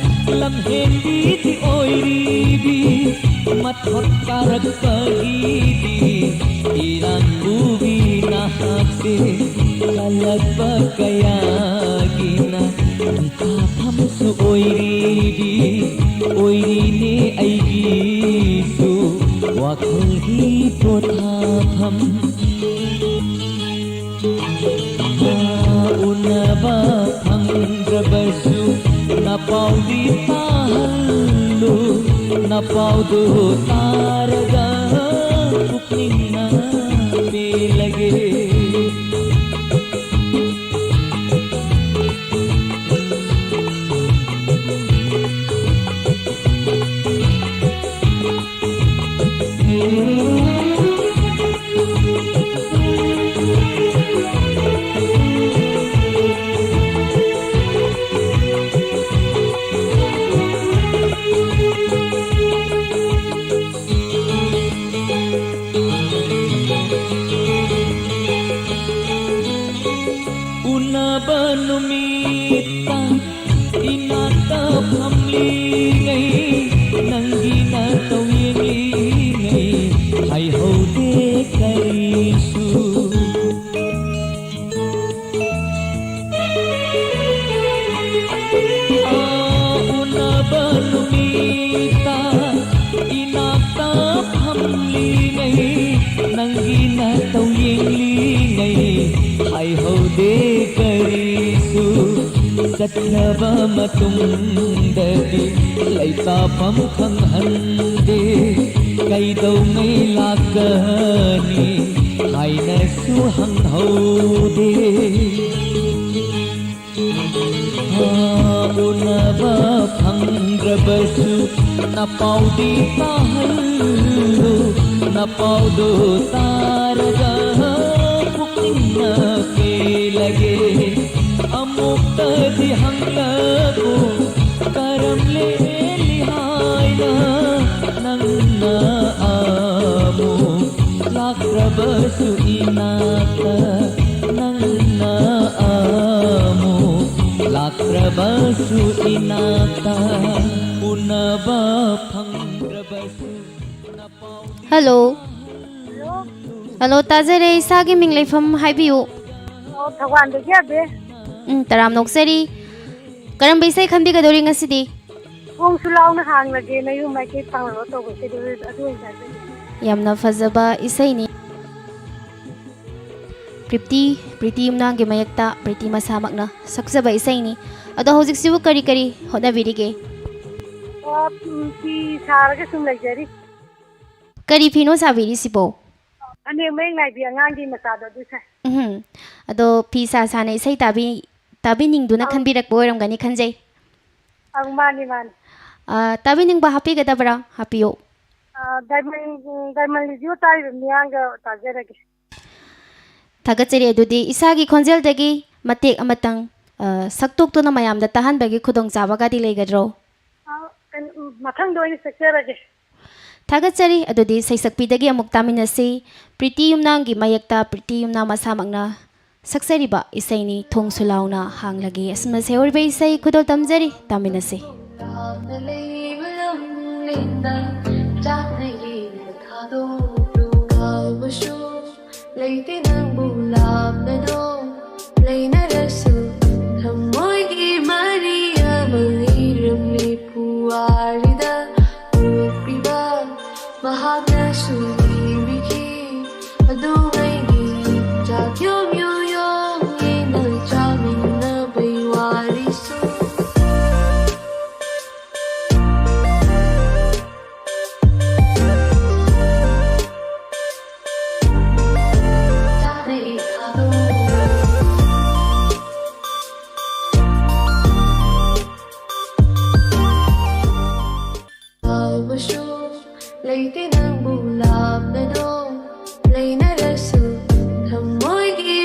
ꯂꯝꯍꯦꯟꯕꯤꯗꯤ ꯑꯣꯏꯔꯤꯕꯤ, ꯃꯊꯛ ꯀꯥꯔꯛꯄꯒꯤꯗꯤ ꯏꯔꯥꯡ ꯄꯨꯕꯤ ꯅꯍꯥꯛꯁꯦ꯫ ꯀꯜꯂꯛꯄ ꯀꯌꯥꯒꯤꯅ ꯃꯤꯊꯥꯐꯝꯁꯨ ꯑꯣꯏꯔꯤꯕꯤ, ꯑꯣꯏꯔꯤꯅꯦ ꯑꯩꯒꯤꯁꯨ ꯋꯥꯈꯜꯒꯤ ꯄꯣꯊꯥꯐꯝ꯫ ꯎꯅꯕ ꯐꯪꯗ꯭ꯔꯕꯁꯨ ꯅꯄꯥꯎꯗꯤ ꯇꯥꯍꯜꯂꯨ, ꯅꯄꯥꯎꯗꯨ ꯇꯥꯔꯒ ꯄꯨꯛꯅꯤꯡꯅ ꯄꯦꯜꯂꯒꯦ꯫ ꯎꯅꯕ ꯅꯨꯃꯤꯠꯇ ꯏꯅꯥꯛꯇ ꯐꯝꯂꯤꯉꯩ, ꯅꯪꯒꯤ ꯅꯇꯧ ꯌꯦꯡꯂꯤꯉꯩ, ꯍꯥꯏꯍꯧꯗꯦ ꯀꯔꯤꯁꯨ꯫ ꯎꯅꯕ ꯅꯨꯃꯤꯠꯇ ꯏꯅꯥꯛꯇ ꯐꯝꯂꯤꯉꯩ, ꯅꯪꯒꯤ ꯅꯇꯧ ꯌꯦꯡꯂꯤꯉꯩ, ꯍꯥꯏꯍꯧꯗꯦ ꯀꯔꯤꯁꯨ꯫ ꯆꯠꯈ꯭ꯔꯕ ꯃꯇꯨꯡꯗꯗꯤ ꯂꯩꯇꯥꯐꯝ ꯈꯪꯍꯟꯗꯦ, ꯀꯩꯗꯧꯉꯩ ꯂꯥꯛꯀꯅꯤ ꯍꯥꯏꯅꯁꯨ ꯍꯪꯍꯧꯗꯦ꯫ ꯎꯅꯕ ꯐꯪꯗ꯭ꯔꯕꯁꯨ ꯅꯄꯥꯎꯗꯤ ꯇꯥꯍꯜꯂꯨ, ꯅꯄꯥꯎꯗꯨ ꯇꯥꯔꯒ ꯄꯦꯜꯂꯒꯦ꯫ ꯑꯃꯨꯛꯇꯗꯤ ꯍꯪꯂꯛꯎ, ꯀꯔꯝ ꯂꯦꯜꯂꯤ ꯍꯥꯏꯅ ꯅꯪꯅ ꯑꯃꯨꯛ ꯂꯥꯛꯇ꯭ꯔꯕꯁꯨ ꯏꯅꯥꯛꯇ, ꯅꯪꯅ ꯑꯃꯨꯛ ꯂꯥꯛꯇ꯭ꯔꯕꯁꯨ ꯏꯅꯥꯛꯇ, ꯎꯅꯕ ꯐꯪꯗ꯭ꯔꯕꯁꯨ꯫ ꯍꯜꯂꯣ꯫ ꯍꯜꯂꯣ꯫ ꯍꯜꯂꯣ, ꯇꯥꯖꯔꯦ꯫ ꯏꯁꯥꯒꯤ ꯃꯤꯡ ꯂꯩꯐꯝ ꯍꯥꯏꯕꯤꯌꯨ꯫ ꯑꯣ, ꯊꯧꯕꯥꯜꯗꯒꯤ ꯑꯕꯦ꯫ ꯎꯝ, ꯇꯔꯥꯝ ꯅꯣꯛꯆꯔꯤ꯫ ꯀꯔꯝꯕ ꯏꯁꯩ ꯈꯟꯕꯤꯒꯗꯧꯔꯤ ꯉꯁꯤꯗꯤ? ꯊꯣꯡꯁꯨ ꯂꯥꯎꯅ ꯍꯥꯡꯂꯒꯦ, ꯅꯌꯨꯝ ꯃꯥꯏꯀꯩ ꯐꯪꯂꯔꯣ ꯇꯧꯕ ꯏꯁꯩꯗꯨ, ꯑꯗꯨ ꯑꯣꯏꯅ ꯇꯥꯖꯒꯦ꯫ ꯌꯥꯝꯅ ꯐꯖꯕ ꯏꯁꯩꯅꯤ꯫ ꯄ꯭ꯔꯤꯇꯤ, ꯄ꯭ꯔꯤꯇꯤ ꯌꯨꯝꯅꯥꯝꯒꯤ ꯃꯌꯦꯛꯇ ꯄ꯭ꯔꯤꯇꯤ ꯃꯁꯥꯃꯛꯅ ꯁꯛꯆꯕ ꯏꯁꯩꯅꯤ꯫ ꯑꯗꯣ ꯍꯧꯖꯤꯛꯁꯤꯕꯨ ꯀꯔꯤ ꯀꯔꯤ ꯍꯣꯠꯅꯕꯤꯔꯤꯒꯦ? ꯑꯣ, ꯎꯝ, ꯐꯤ ꯁꯥꯔꯒ ꯁꯨꯝ ꯂꯩꯖꯔꯤ꯫ ꯀꯔꯤ ꯐꯤꯅꯣ ꯁꯥꯕꯤꯔꯤꯁꯤꯕꯣ? ꯐꯅꯦꯛ ꯃꯌꯦꯛ ꯅꯥꯏꯕꯤ ꯑꯉꯥꯡꯒꯤ ꯃꯆꯥꯗꯣ ꯑꯗꯨ ꯁꯥꯏ꯫ ꯎꯝ꯫ ꯑꯗꯣ ꯐꯤ ꯁꯥ ꯁꯥꯅ ꯏꯁꯩ ꯇꯥꯕꯤ-, ꯇꯥꯕꯤꯅꯤꯡꯗꯨꯅ ꯑꯧ꯫ ꯈꯟꯕꯤꯔꯛꯄ ꯑꯣꯏꯔꯝꯒꯅꯤ ꯈꯟꯖꯩ꯫ ꯑꯪ, ꯃꯥꯅꯤ, ꯃꯥꯅꯤ꯫ ꯑ, ꯇꯥꯕꯤꯅꯤꯡꯕ ꯍꯥꯞꯄꯤꯒꯗꯕ꯭ꯔꯥ? ꯍꯥꯞꯄꯤꯌꯨ꯫ ꯑ, ꯗꯥꯏꯃꯟ, ꯗꯥꯏꯃꯟ ꯔꯦꯗꯤꯑꯣ ꯇꯥꯔꯤꯕ ꯃꯤꯌꯥꯝꯒ ꯇꯥꯖꯔꯒꯦ꯫ ꯊꯥꯒꯠꯆꯔꯤ꯫ ꯑꯗꯨꯗꯤ ꯏꯁꯥꯒꯤ ꯈꯣꯟꯖꯦꯜꯗꯒꯤ ꯃꯇꯦꯛ ꯑꯃꯇꯪ, ꯑ, ꯁꯛꯇꯣꯛꯇꯨꯅ ꯃꯌꯥꯝꯗ ꯇꯥꯍꯟꯕꯒꯤ ꯈꯨꯗꯣꯡꯆꯥꯕꯒꯗꯤ ꯂꯩꯒꯗ꯭ꯔꯣ? ꯑ, ꯀꯩꯅꯣ, ꯎꯝ, ꯃꯊꯪꯗ ꯑꯣꯏꯅ ꯁꯛꯆꯔꯒꯦ꯫ ꯊꯥꯒꯠꯆꯔꯤ꯫ ꯑꯗꯨꯗꯤ ꯁꯩꯁꯛꯄꯤꯗꯒꯤ ꯑꯃꯨꯛ ꯇꯥꯃꯤꯟꯅꯁꯤ꯫ ꯄ꯭ꯔꯤꯇꯤ ꯌꯨꯝꯅꯥꯝꯒꯤ ꯃꯌꯦꯛꯇ ꯄ꯭ꯔꯤꯇꯤ ꯌꯨꯝꯅꯥꯝ ꯃꯁꯥꯃꯛꯅ ꯁꯛꯆꯔꯤꯕ ꯏꯁꯩꯅꯤ, ꯊꯣꯡꯁꯨ ꯂꯥꯎꯅ ꯍꯥꯡꯂꯒꯦ꯫ ꯑꯁꯨꯝꯅ ꯁꯩꯍꯧꯔꯤꯕ ꯏꯁꯩ ꯈꯨꯗꯣꯜ ꯇꯝꯖꯔꯤ, ꯇꯥꯃꯤꯟꯅꯁꯤ꯫ ꯂꯥꯞꯅ ꯂꯩꯕ ꯂꯝꯂꯦꯟꯗ ꯆꯥꯛꯅ ꯌꯦꯟꯕ ꯊꯥꯗꯣꯛꯂꯨ꯫ ꯀꯥꯎꯕꯁꯨ ꯂꯩꯇꯦ ꯅꯪꯕꯨ ꯂꯥꯞꯅꯗꯣ ꯂꯩꯅꯔꯁꯨ, ꯊꯃꯣꯏꯒꯤ ꯃꯔꯤ ꯑꯃ ꯏꯔꯝꯂꯤ ꯄꯨꯋꯥꯔꯤꯗ꯫ ꯎꯠꯄꯤꯕ ꯃꯍꯥꯛꯅꯁꯨ ꯂꯤꯕꯤꯈꯤ꯫ ꯑꯗꯨꯉꯩꯒꯤ ꯆꯥꯛ ꯌꯣꯝ ꯌꯣꯝ ꯌꯣꯝꯒꯦꯅ ꯆꯥꯃꯤꯟꯅꯕꯩ ꯋꯥꯔꯤꯁꯨ꯫ ꯆꯥꯛꯅ ꯏꯈꯥꯗꯣ꯫ ꯀꯥꯎꯕꯁꯨ ꯂꯩꯇꯦ ꯅꯪꯕꯨ ꯂꯥꯞꯅꯗꯣ ꯂꯩꯅꯔꯁꯨ ꯊꯃꯣꯏꯒꯤ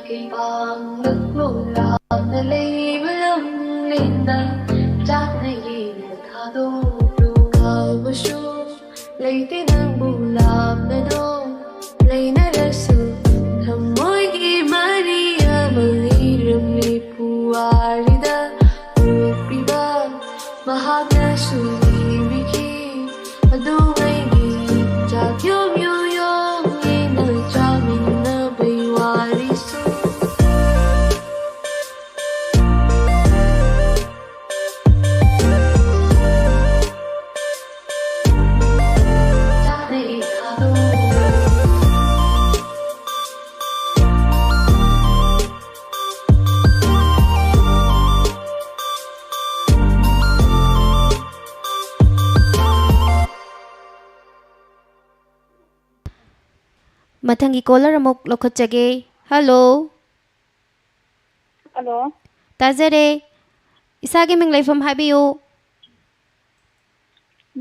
ꯀꯩꯕꯥꯡ ꯂꯨꯞꯂꯣ ꯂꯥꯞꯅ ꯂꯩꯕ ꯂꯝꯂꯦꯟꯗ ꯆꯥꯛꯅ ꯌꯦꯟꯕ ꯊꯥꯗꯣꯛꯂꯨ꯫ ꯀꯥꯎꯕꯁꯨ ꯂꯩꯇꯦ ꯅꯪꯕꯨ ꯂꯥꯞꯅꯗꯣ ꯂꯩꯅꯔꯁꯨ ꯊꯃꯣꯏꯒꯤ ꯃꯔꯤ ꯑꯃ ꯏꯔꯝꯂꯤ ꯄꯨꯋꯥꯔꯤꯗ ꯎꯠꯄꯤꯕ ꯃꯍꯥꯛꯅꯁꯨ ꯏꯕꯤꯈꯤ꯫ ꯑꯗꯨ ꯑꯩꯒꯤ ꯆꯥꯛ ꯌꯣꯝ ꯌꯣꯝ ꯌꯣꯝ ꯏꯅ ꯆꯥꯃꯤꯟꯅꯕꯩ ꯋꯥꯔꯤꯁꯨ꯫ ꯆꯥꯛꯅ ꯏꯊꯥꯗꯣ꯫ ꯃꯊꯪꯒꯤ ꯀꯣꯂꯔ ꯑꯃꯨꯛ ꯂꯧꯈꯠꯆꯒꯦ꯫ ꯍꯜꯂꯣ꯫ ꯍꯜꯂꯣ꯫ ꯇꯥꯖꯔꯦ꯫ ꯏꯁꯥꯒꯤ ꯃꯤꯡ ꯂꯩꯐꯝ ꯍꯥꯏꯕꯤꯌꯨ꯫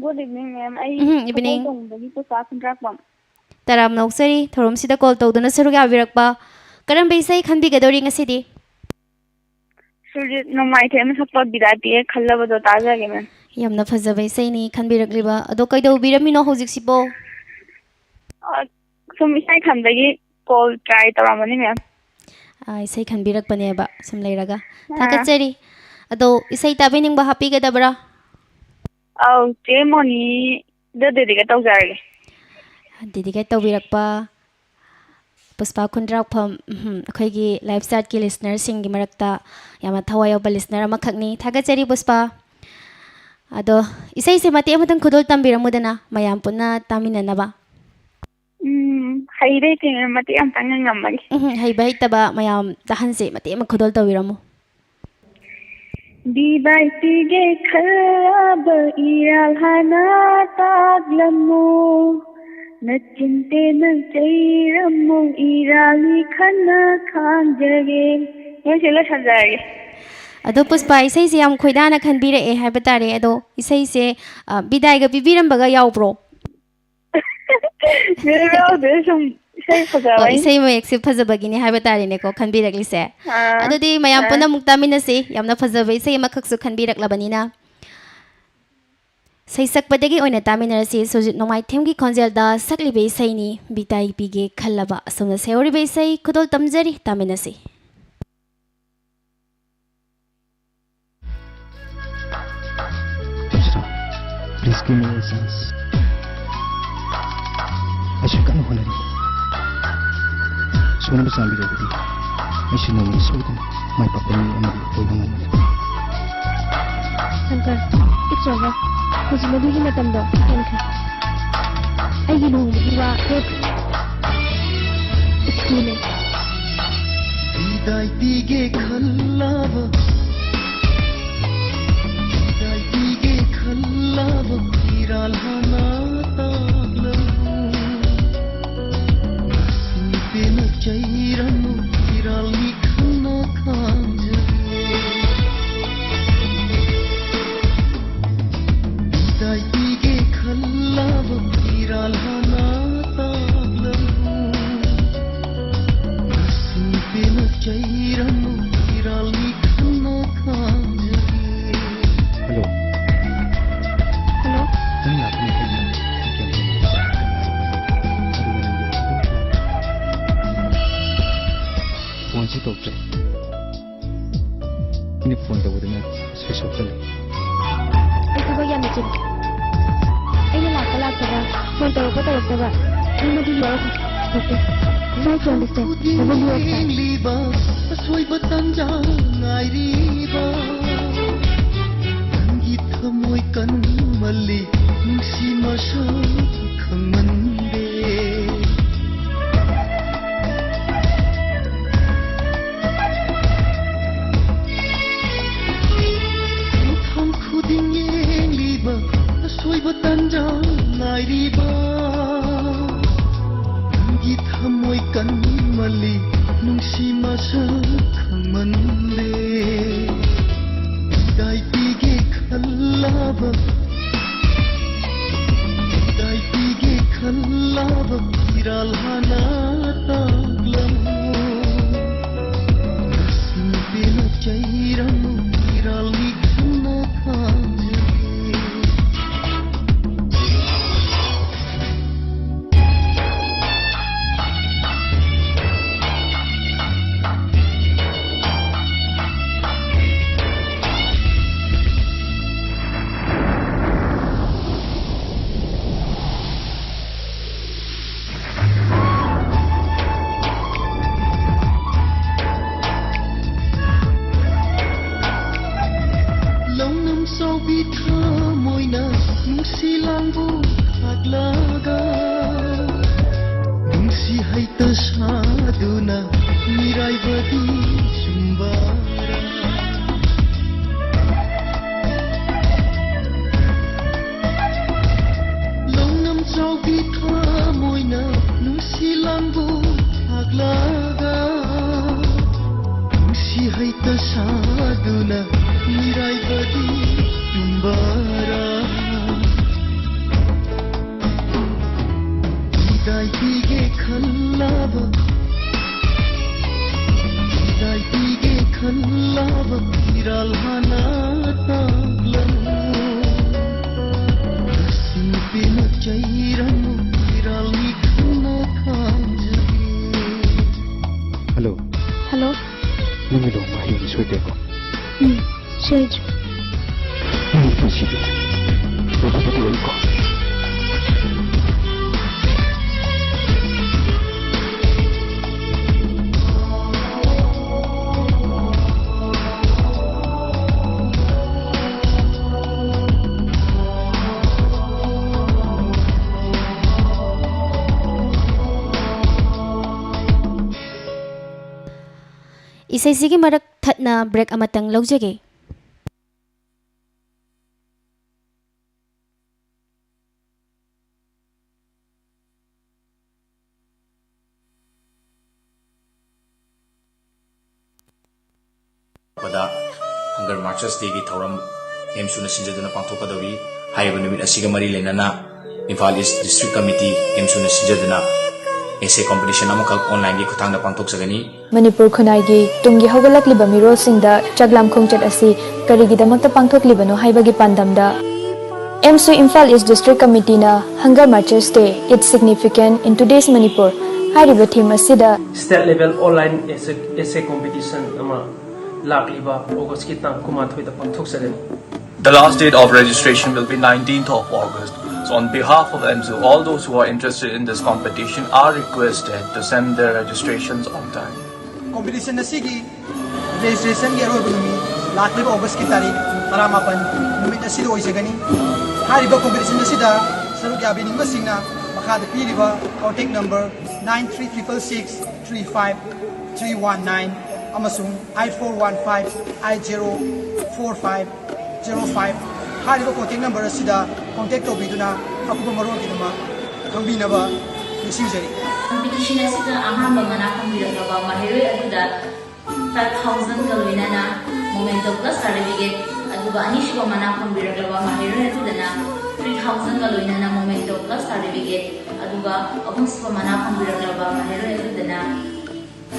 Good evening, ma'am. ꯑꯩ ꯎꯝ, evening. ꯁꯒꯣꯜꯕꯟꯗꯒꯤ ꯄꯨꯁꯄꯥ ꯈꯨꯟꯗ꯭ꯔꯥꯛꯄꯝ꯫ ꯇꯔꯥꯝꯅ ꯑꯣꯛꯆꯔꯤ ꯊꯧꯔꯝꯁꯤꯗ ꯀꯣꯜ ꯇꯧꯗꯨꯅ ꯁꯔꯨꯛ ꯌꯥꯕꯤꯔꯛꯄ꯫ ꯀꯔꯝꯕ ꯏꯁꯩ ꯈꯟꯕꯤꯒꯗꯧꯔꯤ ꯉꯁꯤꯗꯤ? ꯁꯨꯔꯖꯤꯠ ꯅꯣꯡꯃꯥꯏꯊꯦꯝꯅ ꯁꯛꯄ ꯕꯤꯗꯥꯏ ꯄꯤꯌꯦ ꯈꯜꯂꯕꯗꯣ ꯇꯥꯖꯒꯦ, ma'am꯫ ꯌꯥꯝꯅ ꯐꯖꯕ ꯏꯁꯩꯅꯤ ꯈꯟꯕꯤꯔꯛꯂꯤꯕ꯫ ꯑꯗꯣ ꯀꯩꯗꯧꯕꯤꯔꯝꯃꯤꯅꯣ ꯍꯧꯖꯤꯛꯁꯤꯕꯣ? ꯑ, ꯁꯨꯝ ꯏꯁꯩ ꯈꯟꯕꯒꯤ call try ꯇꯧꯔꯝꯕꯅꯤ, ma'am꯫ ꯑ, ꯏꯁꯩ ꯈꯟꯕꯤꯔꯛꯄꯅꯦꯕ ꯁꯨꯝ ꯂꯩꯔꯒ꯫ ꯑꯥ꯫ ꯊꯥꯒꯠꯆꯔꯤ꯫ ꯑꯗꯣ ꯏꯁꯩ ꯇꯥꯕꯤꯅꯤꯡꯕ ꯍꯥꯞꯄꯤꯒꯗꯕ꯭ꯔꯥ? ꯑꯧ, ꯆꯦ ꯃꯣꯅꯤꯗ dedicate ꯇꯧꯖꯔꯒꯦ꯫ Dedicate ꯇꯧꯕꯤꯔꯛꯄ ꯄꯨꯁꯄꯥ ꯈꯨꯟꯗ꯭ꯔꯥꯛꯐꯝ, ꯎꯝ, ꯑꯩꯈꯣꯏꯒꯤ live chatꯀꯤ listenerꯁꯤꯡꯒꯤ ꯃꯔꯛꯇ ꯌꯥꯝꯅ ꯊꯋꯥꯏ ꯌꯥꯎꯕ listener ꯑꯃꯈꯛꯅꯤ꯫ ꯊꯥꯒꯠꯆꯔꯤ ꯄꯨꯁꯄꯥ꯫ ꯑꯗꯣ ꯏꯁꯩꯁꯦ ꯃꯇꯦꯛ ꯑꯃꯇꯪ ꯈꯨꯗꯣꯜ ꯇꯝꯕꯤꯔꯝꯃꯨꯗꯅ ꯃꯌꯥꯝ ꯄꯨꯟꯅ ꯇꯥꯃꯤꯟꯅꯅꯕ꯫ ꯎꯝ, ꯍꯩꯔꯦ ꯏꯆꯦ, ꯃꯇꯦꯛ ꯑꯃꯇꯪ ꯉꯝꯃꯒꯦ꯫ ꯎꯝ, ꯍꯩꯕ ꯍꯩꯇꯕ ꯃꯌꯥꯝ ꯇꯥꯍꯟꯁꯦ, ꯃꯇꯦꯛ ꯑꯃ ꯈꯨꯗꯣꯜ ꯇꯧꯕꯤꯔꯝꯃꯨ꯫ ꯕꯤꯗꯥꯏ ꯄꯤꯒꯦ ꯈꯜꯂꯕ ꯏꯔꯥꯜ ꯍꯥꯟꯅ ꯇꯥꯛꯂꯝꯃꯨ꯫ ꯅꯆꯤꯟ ꯇꯦꯟꯅ ꯆꯩꯔꯝꯃꯨ, ꯏꯔꯥꯜꯅꯤ ꯈꯟꯅ ꯈꯥꯡꯖꯒꯦ꯫ ꯃꯣꯏꯁꯦ ꯂꯣꯏꯁꯟꯖꯔꯒꯦ꯫ ꯑꯗꯣ ꯄꯨꯁꯄꯥ, ꯏꯁꯩꯁꯦ ꯌꯥꯝ ꯈꯣꯏꯗꯥꯅ ꯈꯟꯕꯤꯔꯛꯑꯦ ꯍꯥꯏꯕ ꯇꯥꯔꯦ꯫ ꯑꯗꯣ ꯏꯁꯩꯁꯦ, ꯑ, ꯕꯤꯗꯥꯏꯒ ꯄꯤꯕꯤꯔꯝꯕꯒ ꯌꯥꯎꯕ꯭ꯔꯣ? ꯃꯦꯝ, ꯌꯥꯎꯗꯦ, ꯁꯨꯝ ꯏꯁꯩ ꯐꯖꯕ ꯑꯣ, ꯏꯁꯩ ꯃꯌꯦꯛꯁꯦ ꯐꯖꯕꯒꯤꯅꯦ ꯍꯥꯏꯕ ꯇꯥꯔꯦꯅꯦꯀꯣ, ꯈꯟꯕꯤꯔꯛꯂꯤꯁꯦ꯫ ꯑꯥ, ꯑꯗꯨꯗꯤ ꯃꯌꯥꯝ ꯑꯥ꯫ ꯄꯨꯟꯅ ꯑꯃꯨꯛ ꯇꯥꯃꯤꯟꯅꯁꯤ꯫ ꯌꯥꯝꯅ ꯐꯖꯕ ꯏꯁꯩ ꯑꯃꯈꯛꯁꯨ ꯈꯟꯕꯤꯔꯛꯂꯕꯅꯤꯅ꯫ ꯁꯩꯁꯛꯄꯗꯒꯤ ꯑꯣꯏꯅ ꯇꯥꯃꯤꯟꯅꯔꯁꯤ꯫ ꯁꯨꯔꯖꯤꯠ ꯅꯣꯡꯃꯥꯏꯊꯦꯝꯒꯤ ꯈꯣꯟꯖꯦꯜꯗ ꯁꯛꯂꯤꯕ ꯏꯁꯩꯅꯤ, ꯕꯤꯗꯥꯏ ꯄꯤꯒꯦ ꯈꯜꯂꯕ꯫ ꯑꯁꯨꯝꯅ ꯁꯩꯍꯧꯔꯤꯕ ꯏꯁꯩ ꯈꯨꯗꯣꯜ ꯇꯝꯖꯔꯤ, ꯇꯥꯃꯤꯟꯅꯁꯤ꯫ Please give me a chance. ꯑꯩꯁꯨ ꯀꯟꯅ ꯍꯣꯠꯅꯔꯤ꯫ ꯁꯣꯝꯅ ꯆꯥꯟꯕꯤꯔꯕꯗꯤ ꯑꯩꯁꯨ ꯅꯣꯡꯃꯗꯤ ꯁꯣꯏꯗꯅ ꯃꯥꯏ ꯄꯥꯛꯄ ꯃꯤ ꯑꯃꯗꯤ ꯑꯣꯏꯕ ꯉꯝꯒꯅꯤ꯫ Shankar, it's over. ꯍꯧꯖꯤꯛ ꯃꯗꯨꯒꯤ ꯃꯇꯝꯗꯣ ꯍꯦꯟꯈ꯭ꯔꯦ꯫ ꯑꯩꯒꯤ ꯂꯨꯍꯣꯡꯕꯒꯤ ꯋꯥ ꯂꯦꯞꯈ꯭ꯔꯦ꯫ It's too late. ꯕꯤꯗꯥꯏ ꯄꯤꯒꯦ ꯈꯜꯂꯕ, ꯕꯤꯗꯥꯏ ꯄꯤꯒꯦ ꯈꯜꯂꯕ ꯐꯤꯔꯥꯜ ꯍꯥꯟꯅ ꯇꯥꯛꯂꯕꯨ꯫ ꯅꯨꯡꯁꯤꯕꯅ ꯆꯩꯔꯝꯃꯨ ꯐꯤꯔꯥꯜ ꯃꯤ ꯈꯟꯅ ꯈꯟꯖꯔꯦ꯫ ꯕꯤꯗꯥꯏ ꯄꯤꯒꯦ ꯈꯜꯂꯕ ꯐꯤꯔꯥꯜ ꯍꯥꯟꯅ ꯇꯥꯛꯂꯕꯨ꯫ ꯅꯨꯡꯁꯤꯕꯅ ꯆꯩꯔꯝꯃꯨ ꯐꯤꯔꯥꯜ ꯃꯤ ꯈꯟꯅ ꯈꯟꯖꯔꯦ꯫ ꯍꯜꯂꯣ꯫ ꯍꯜꯂꯣ꯫ ꯅꯪ ꯂꯥꯛꯄ ꯃꯇꯝꯗ ꯀꯌꯥꯝ ꯀꯨꯏꯅ ꯉꯥꯏꯔꯤꯕ? ꯑꯗꯨꯒ ꯅꯪꯒꯤ ꯑꯗꯨꯝ ꯐꯣꯟꯁꯨ ꯇꯧꯗ꯭ꯔꯦ꯫ ꯑꯩꯅ ꯐꯣꯟ ꯇꯧꯕꯗꯅ ꯁ꯭ꯋꯤꯆ ꯑꯣꯐ ꯆꯠꯂꯦ꯫ ꯑꯩ ꯊꯕꯛ ꯌꯥꯝꯅ ꯆꯤꯜꯂꯤ꯫ ꯑꯩꯅ ꯂꯥꯛꯄ ꯂꯥꯛꯇꯕ, ꯐꯣꯟ ꯇꯧꯔꯛꯄ ꯇꯧꯔꯛꯇꯕ, ꯑꯩ ꯃꯗꯨꯒꯤ ꯋꯥꯔꯧ ꯈꯪꯗꯦ꯫ Try to understand the value of time. ꯌꯦꯡꯂꯤꯕ ꯑꯁꯣꯏꯕ ꯇꯥꯟꯖꯥ ꯉꯥꯏꯔꯤꯕ ꯅꯪꯒꯤ ꯊꯃꯣꯏ ꯀꯟꯃꯜꯂꯤ, ꯅꯨꯡꯁꯤ ꯃꯁꯛ ꯈꯪꯃꯟꯗꯦ꯫ ꯈꯣꯡꯊꯥꯡ ꯈꯨꯗꯤꯡ ꯌꯦꯡꯂꯤꯕ ꯑꯁꯣꯏꯕ ꯇꯥꯟꯖꯥ ꯉꯥꯏꯔꯤꯕ ꯅꯪꯒꯤ ꯊꯃꯣꯏ ꯀꯟꯃꯜꯂꯤ, ꯅꯨꯡꯁꯤ ꯃꯁꯛ ꯈꯪꯃꯟꯗꯦ꯫ ꯕꯤꯗꯥꯏ ꯄꯤꯒꯦ ꯈꯜꯂꯕ ꯑꯗꯨꯅ ꯃꯤꯔꯥꯏꯕꯗꯤ ꯆꯨꯝꯕꯔꯥ? ꯏꯗꯥꯏ ꯄꯤꯒꯦ ꯈꯜꯂꯕ, ꯏꯗꯥꯏ ꯄꯤꯒꯦ ꯈꯜꯂꯕ ꯏꯔꯥꯜ ꯍꯥꯟꯅ ꯇꯥꯛꯂꯝꯃꯨ꯫ ꯂꯨꯞꯁꯤꯟ ꯄꯦꯟꯅ ꯆꯩꯔꯝꯃꯨ, ꯏꯔꯥꯜꯅꯤ ꯈꯪꯅ ꯈꯥꯝꯖꯒꯦ꯫ ꯍꯜꯂꯣ꯫ ꯍꯜꯂꯣ꯫ ꯅꯪꯒꯤ ꯂꯨꯍꯣꯡꯕ ꯍꯌꯦꯡꯗꯤ ꯁꯣꯏꯗ꯭ꯔꯦꯀꯣ? ꯎꯝ, ꯁꯣꯏꯗ꯭ꯔꯦ꯫ ꯅꯪꯒꯤ ꯄꯨꯟꯁꯤꯗꯤ ꯂꯣꯏꯁꯤꯜꯂꯗꯤ ꯑꯩꯀꯣ꯫ ꯏꯁꯩꯁꯤꯒꯤ ꯃꯔꯛ ꯊꯠꯅ ꯕ꯭ꯔꯦꯛ ꯑꯃꯇꯪ ꯂꯧꯖꯒꯦ꯫ ꯗ ꯍꯪꯒꯔ ꯃꯥꯔꯆꯔꯁ ꯗꯦꯒꯤ ꯊꯧꯔꯝ ꯑꯦꯝꯁꯨꯅ ꯁꯤꯟꯖꯗꯨꯅ ꯄꯥꯡꯊꯣꯛꯀꯗꯧꯔꯤ꯫ ꯍꯥꯏꯔꯤꯕ ꯅꯨꯃꯤꯠ ꯑꯁꯤꯒ ꯃꯔꯤ ꯂꯩꯅꯅ ꯏꯝꯐꯥꯜ ꯏꯁ ꯗꯤꯁꯇ꯭ꯔꯤꯛ ꯀꯃꯤꯇꯤ ꯑꯦꯝꯁꯨꯅ ꯁꯤꯟꯖꯗꯨꯅ ꯑꯦꯁꯦ ꯀꯣꯝꯄꯤꯇꯤꯁꯟ ꯑꯃꯈꯛ ꯑꯣꯟꯂꯥꯏꯟꯒꯤ ꯈꯨꯠꯊꯥꯡꯗ ꯄꯥꯡꯊꯣꯛꯆꯒꯅꯤ꯫ ꯃꯅꯤꯄꯨꯔ ꯈꯨꯟꯅꯥꯏꯒꯤ ꯇꯨꯡꯒꯤ ꯍꯧꯒꯠꯂꯛꯂꯤꯕ ꯃꯤꯔꯣꯜꯁꯤꯡꯗ ꯆꯥꯛꯂꯥꯝ ꯈꯣꯡꯆꯠ ꯑꯁꯤ ꯀꯔꯤꯒꯤꯗꯃꯛꯇ ꯄꯥꯡꯊꯣꯛꯂꯤꯕꯅꯣ ꯍꯥꯏꯕꯒꯤ ꯄꯥꯟꯗꯝꯗ ꯑꯦꯝꯁꯨ ꯏꯝꯐꯥꯜ ꯏꯁ district ꯀꯃꯤꯇꯤꯅ Hunger Marchers Day, Its Significance in Today's Manipur ꯍꯥꯏꯔꯤꯕ ꯊꯤꯝ ꯑꯁꯤꯗ state level online essay, essay competition ꯑꯃ ꯂꯥꯛꯂꯤꯕ ꯑꯣꯒꯁꯀꯤ ꯇꯥꯡ ꯀꯨꯟꯃꯥꯊꯣꯏꯗ ꯄꯥꯡꯊꯣꯛꯆꯒꯅꯤ꯫ The last date of registration will be nineteenth of August. So on behalf of EMSU, all those who are interested in this competition are requested to send their registrations on time. Competition ꯑꯁꯤꯒꯤ ꯔꯦꯖꯤꯁꯇ꯭ꯔꯦꯁꯟꯒꯤ ꯑꯔꯣꯏꯕ ꯅꯨꯃꯤꯠ ꯂꯥꯛꯂꯤꯕ ꯑꯣꯒꯁꯀꯤ ꯇꯥꯔꯤꯛ ꯇꯔꯥꯃꯥꯄꯟ ꯅꯨꯃꯤꯠ ꯑꯁꯤꯗ ꯑꯣꯏꯖꯒꯅꯤ꯫ ꯍꯥꯏꯔꯤꯕ competition ꯑꯁꯤꯗ ꯁꯔꯨꯛ ꯌꯥꯕꯤꯅꯤꯡꯕꯁꯤꯡꯅ ꯃꯈꯥꯗ ꯄꯤꯔꯤꯕ contact number nine three triple six three five three one nine ꯑꯃꯁꯨꯡ eight four one five eight zero four five zero five ꯍꯥꯏꯔꯤꯕ ꯀꯣꯟꯇꯦꯛ ꯅꯝꯕꯔ ꯑꯁꯤꯗ ꯀꯣꯟꯇꯦꯛ ꯇꯧꯕꯤꯗꯨꯅ ꯑꯀꯨꯞꯄ ꯃꯔꯣꯜꯒꯤꯗꯃꯛ ꯈꯪꯕꯤꯅꯕ ꯅꯤꯡꯁꯤꯡꯖꯔꯤ꯫ ꯀꯝꯄꯤꯇꯤꯁꯟ ꯑꯁꯤꯗ ꯑꯍꯥꯟꯕ ꯃꯅꯥ ꯐꯪꯕꯤꯔꯛꯂꯕ ꯃꯍꯩꯔꯣꯏ ꯑꯗꯨꯗ ꯐꯥꯏꯚ ꯊꯥꯎꯖꯟꯒ ꯂꯣꯏꯅꯅ Memento Plus Certificate, ꯑꯗꯨꯒ ꯑꯅꯤꯁꯨꯕ ꯃꯅꯥ ꯐꯪꯕꯤꯔꯛꯂꯕ ꯃꯍꯩꯔꯣꯏ ꯑꯗꯨꯗꯅ ꯊ꯭ꯔꯤ ꯊꯥꯎꯖꯟꯒ ꯂꯣꯏꯅꯅ Memento Plus Certificate, ꯑꯗꯨꯒ ꯑꯍꯨꯝꯁꯨꯕ ꯃꯅꯥ ꯐꯪꯕꯤꯔꯛꯂꯕ ꯃꯍꯩꯔꯣꯏ ꯑꯗꯨꯗꯅ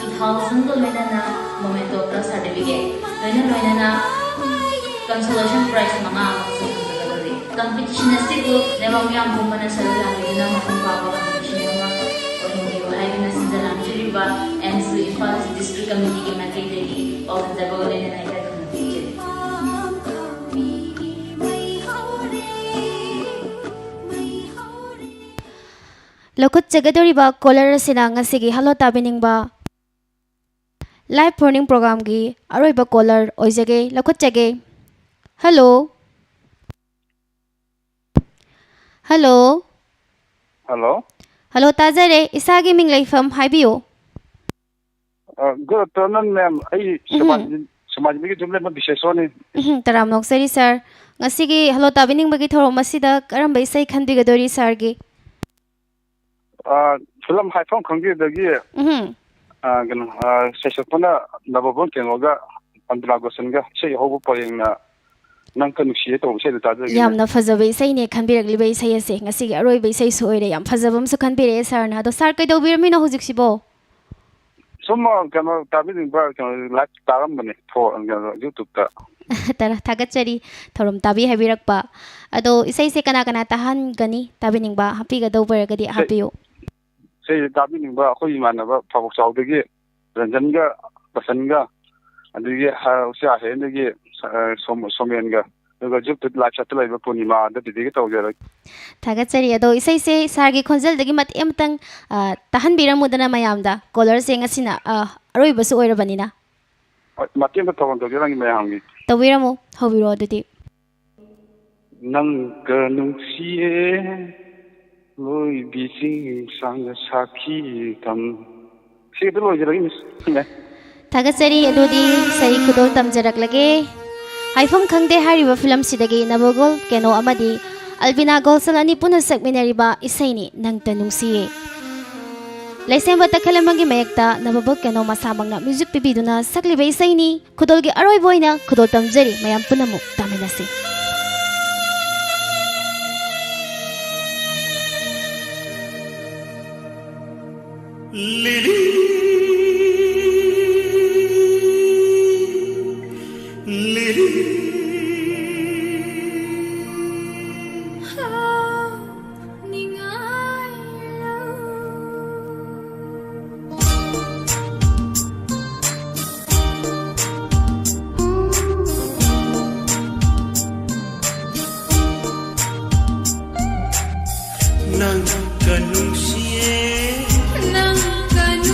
ꯇꯨ ꯊꯥꯎꯖꯟꯒ ꯂꯣꯏꯅꯅ Memento Plus Certificate, ꯂꯣꯏꯅ ꯂꯣꯏꯅꯅ consolation prize ꯃꯉꯥ ꯑꯃꯁꯨ ꯐꯪꯒꯗꯧꯔꯤ꯫ Competition ꯑꯁꯤꯕꯨ ꯂꯩꯕꯥꯛ ꯃꯤꯌꯥꯝ ꯄꯨꯝꯕꯅ ꯁꯔꯨꯛ ꯌꯥꯕꯤꯗꯨꯅ ꯃꯄꯨꯡ ꯐꯥꯕ competition ꯑꯃ ꯑꯣꯏꯍꯟꯕꯤꯌꯨ ꯍꯥꯏꯗꯨꯅ ꯁꯤꯟꯖ ꯂꯥꯡꯖꯔꯤꯕ ꯑꯦꯝꯁꯨ ꯏꯝꯐꯥꯜ District Committeeꯒꯤ ꯃꯥꯏꯀꯩꯗꯒꯤ ꯄꯥꯎꯗꯝꯖꯕꯒ ꯂꯣꯏꯅꯅ ꯏꯀꯥꯏ ꯈꯨꯝꯅꯕ ꯄꯤꯖꯔꯤ꯫ ꯂꯧꯈꯠꯆꯒꯗꯧꯔꯤꯕ caller ꯑꯁꯤꯅ ꯉꯁꯤꯒꯤ Hello ꯇꯥꯕꯤꯅꯤꯡꯕ live phone-in programꯒꯤ ꯑꯔꯣꯏꯕ caller ꯑꯣꯏꯖꯒꯦ, ꯂꯧꯈꯠꯆꯒꯦ꯫ Hello꯫ Hello꯫ Hello꯫ Hello, ꯇꯥꯖꯔꯦ꯫ ꯏꯁꯥꯒꯤ ꯃꯤꯡ ꯂꯩꯐꯝ ꯍꯥꯏꯕꯤꯌꯨ꯫ ꯑ, good afternoon, ma'am. ꯑꯩ ꯎꯝ꯫ ꯁꯃꯥꯖ-, ꯁꯃꯥꯖꯃꯤꯒꯤ ꯌꯨꯝꯂꯩꯃ ꯕꯤꯁꯦꯁꯣꯔꯅꯤ꯫ ꯎꯝ, ꯇꯔꯥꯝꯅ ꯑꯣꯛꯆꯔꯤ, sir꯫ ꯉꯁꯤꯒꯤ Hello ꯇꯥꯕꯤꯅꯤꯡꯕꯒꯤ ꯊꯧꯔꯝ ꯑꯁꯤꯗ ꯀꯔꯝꯕ ꯏꯁꯩ ꯈꯟꯕꯤꯒꯗꯣꯔꯤ, sirꯒꯤ? ꯑ, film ꯍꯥꯏꯐꯝ ꯈꯪꯗꯦꯗꯒꯤ, ꯎꯝ꯫ ꯑ, ꯀꯩꯅꯣ, ꯑ, ꯁꯩꯁꯛꯄꯅ ꯅꯕꯕꯣꯟ ꯀꯦꯡꯉꯣꯒ ꯑꯟꯗ꯭ꯔꯥ ꯒꯣꯁꯟꯒ ꯏꯁꯩ ꯑꯍꯧꯕ ꯄꯔꯦꯡꯅ ꯅꯪꯇ ꯅꯨꯡꯁꯤꯌꯦ ꯇꯧꯕ ꯏꯁꯩꯗꯣ ꯇꯥꯖꯒꯦꯅꯦ꯫ ꯌꯥꯝꯅ ꯐꯖꯕ ꯏꯁꯩꯅꯦ ꯈꯟꯕꯤꯔꯛꯂꯤꯕ ꯏꯁꯩ ꯑꯁꯦ꯫ ꯉꯁꯤꯒꯤ ꯑꯔꯣꯏꯕ ꯏꯁꯩꯁꯨ ꯑꯣꯏꯔꯦ꯫ ꯌꯥꯝ ꯐꯖꯕ ꯑꯃꯁꯨ ꯈꯟꯕꯤꯔꯛꯑꯦ sirꯅ꯫ ꯑꯗꯣ sir ꯀꯩꯗꯧꯕꯤꯔꯝꯃꯤꯅꯣ ꯍꯧꯖꯤꯛꯁꯤꯕꯣ? ꯁꯨꯝ, ꯑ, ꯀꯩꯅꯣ, ꯇꯥꯕꯤꯅꯤꯡꯕ, ꯀꯩꯅꯣ, live ꯇꯥꯔꯝꯕꯅꯦ, ꯐꯣꯟ, ꯀꯩꯅꯣ, YouTube-ꯇ꯫ ꯇꯔꯥ-, ꯊꯥꯒꯠꯆꯔꯤ ꯊꯧꯔꯝ ꯇꯥꯕꯤ ꯍꯥꯏꯕꯤꯔꯛꯄ꯫ ꯑꯗꯣ ꯏꯁꯩꯁꯦ ꯀꯅꯥ ꯀꯅꯥ ꯇꯥꯍꯟꯒꯅꯤ, ꯇꯥꯕꯤꯅꯤꯡꯕ ꯍꯥꯞꯄꯤꯒꯗꯧꯕ ꯑꯣꯏꯔꯒꯗꯤ ꯏꯁꯩ-, ꯍꯥꯞꯄꯤꯌꯨ꯫ ꯏꯁꯩꯁꯦ ꯇꯥꯕꯤꯅꯤꯡꯕ ꯑꯩꯈꯣꯏ ꯏꯃꯥꯟꯅꯕ ꯐꯥꯕꯣꯛꯆꯥꯎꯗꯒꯤ ꯔꯟꯖꯟꯒ ꯕꯁꯟꯒ, ꯑꯗꯒꯤ ꯍ-, ꯎꯆꯥ ꯍꯦꯟꯗꯒꯤ ꯁ-, ꯑ, ꯁꯣꯝ-, ꯁꯣꯃꯦꯟꯒ, ꯑꯗꯨꯒ YouTube live chat-ꯇ ꯂꯩꯕ ꯄꯨꯔꯅꯤꯃꯥꯗ ꯗꯤꯗꯤꯒ ꯇꯧꯖꯔꯒꯦ꯫ ꯊꯥꯒꯠꯆꯔꯤ꯫ ꯑꯗꯣ ꯏꯁꯩꯁꯦ sirꯒꯤ ꯈꯣꯟꯖꯦꯜꯗꯒꯤ ꯃꯇꯦꯛ ꯑꯃꯇꯪ, ꯑ, ꯇꯥꯍꯟꯕꯤꯔꯝꯃꯨꯗꯅ ꯃꯌꯥꯝꯗ꯫ Caller-ꯁꯦ ꯉꯁꯤꯅ, ꯑ, ꯑꯔꯣꯏꯕꯁꯨ ꯑꯣꯏꯔꯕꯅꯤꯅ꯫ ꯍꯣꯏ, ꯃꯇꯦꯛ ꯑꯃꯇ ꯊꯧꯔꯝ ꯇꯧꯖꯔꯝꯒꯦ ꯃꯌꯥꯝꯒꯤ꯫ ꯇꯧꯕꯤꯔꯝꯃꯨ, ꯍꯧꯕꯤꯔꯛꯑꯣ ꯑꯗꯨꯗꯤ꯫ ꯅꯪꯒ ꯅꯨꯡꯁꯤꯌꯦ, ꯂꯣꯏꯕꯤ ꯆꯤꯡ ꯁꯥꯡꯅ ꯁꯥꯈꯤ ꯇꯝ꯫ ꯁꯤꯒꯤꯗ ꯂꯣꯏꯖꯔꯒꯦ, miss꯫ ꯊꯥꯒꯠꯆꯔꯤ꯫ ꯑꯗꯨꯗꯤ ꯏꯁꯩ ꯈꯨꯗꯣꯜ ꯇꯝꯖꯔꯛꯂꯒꯦ꯫ ꯍꯥꯏꯐꯝ ꯈꯪꯗꯦ ꯍꯥꯏꯔꯤꯕ film-ꯁꯤꯗꯒꯤ ꯅꯕꯒꯣꯜ ꯀꯦꯅꯣ ꯑꯃꯗꯤ ꯑꯜꯕꯤꯅꯥ ꯒꯣꯜꯁꯟ ꯑꯅꯤ ꯄꯨꯟꯅ ꯁꯛꯃꯤꯟꯅꯔꯤꯕ ꯏꯁꯩꯅꯤ ꯅꯪꯇ ꯅꯨꯡꯁꯤꯌꯦ꯫ ꯂꯩꯁꯦꯝꯕ ꯇꯈꯦꯜꯂꯩꯃꯒꯤ ꯃꯌꯦꯛꯇ ꯅꯕꯕꯣꯛ ꯀꯦꯅꯣ ꯃꯁꯥꯃꯛꯅ ꯃ꯭ꯌꯨꯖꯤꯛ ꯄꯤꯕꯤꯗꯨꯅ ꯁꯛꯂꯤꯕ ꯏꯁꯩꯅꯤ꯫ ꯈꯨꯗꯣꯜꯒꯤ ꯑꯔꯣꯏꯕ ꯑꯣꯏꯅ ꯈꯨꯗꯣꯜ ꯇꯝꯖꯔꯤ, ꯃꯌꯥꯝ ꯄꯨꯝꯅꯃꯛ ꯇꯥꯃꯤꯟꯅꯁꯤ꯫ ꯂꯤꯂꯤ, ꯂꯤꯂꯤ꯫ ꯅꯪ ꯀꯅꯨꯡꯁꯤꯌꯦ, ꯅꯪ ꯀꯅꯨꯡꯁꯤꯌꯦ꯫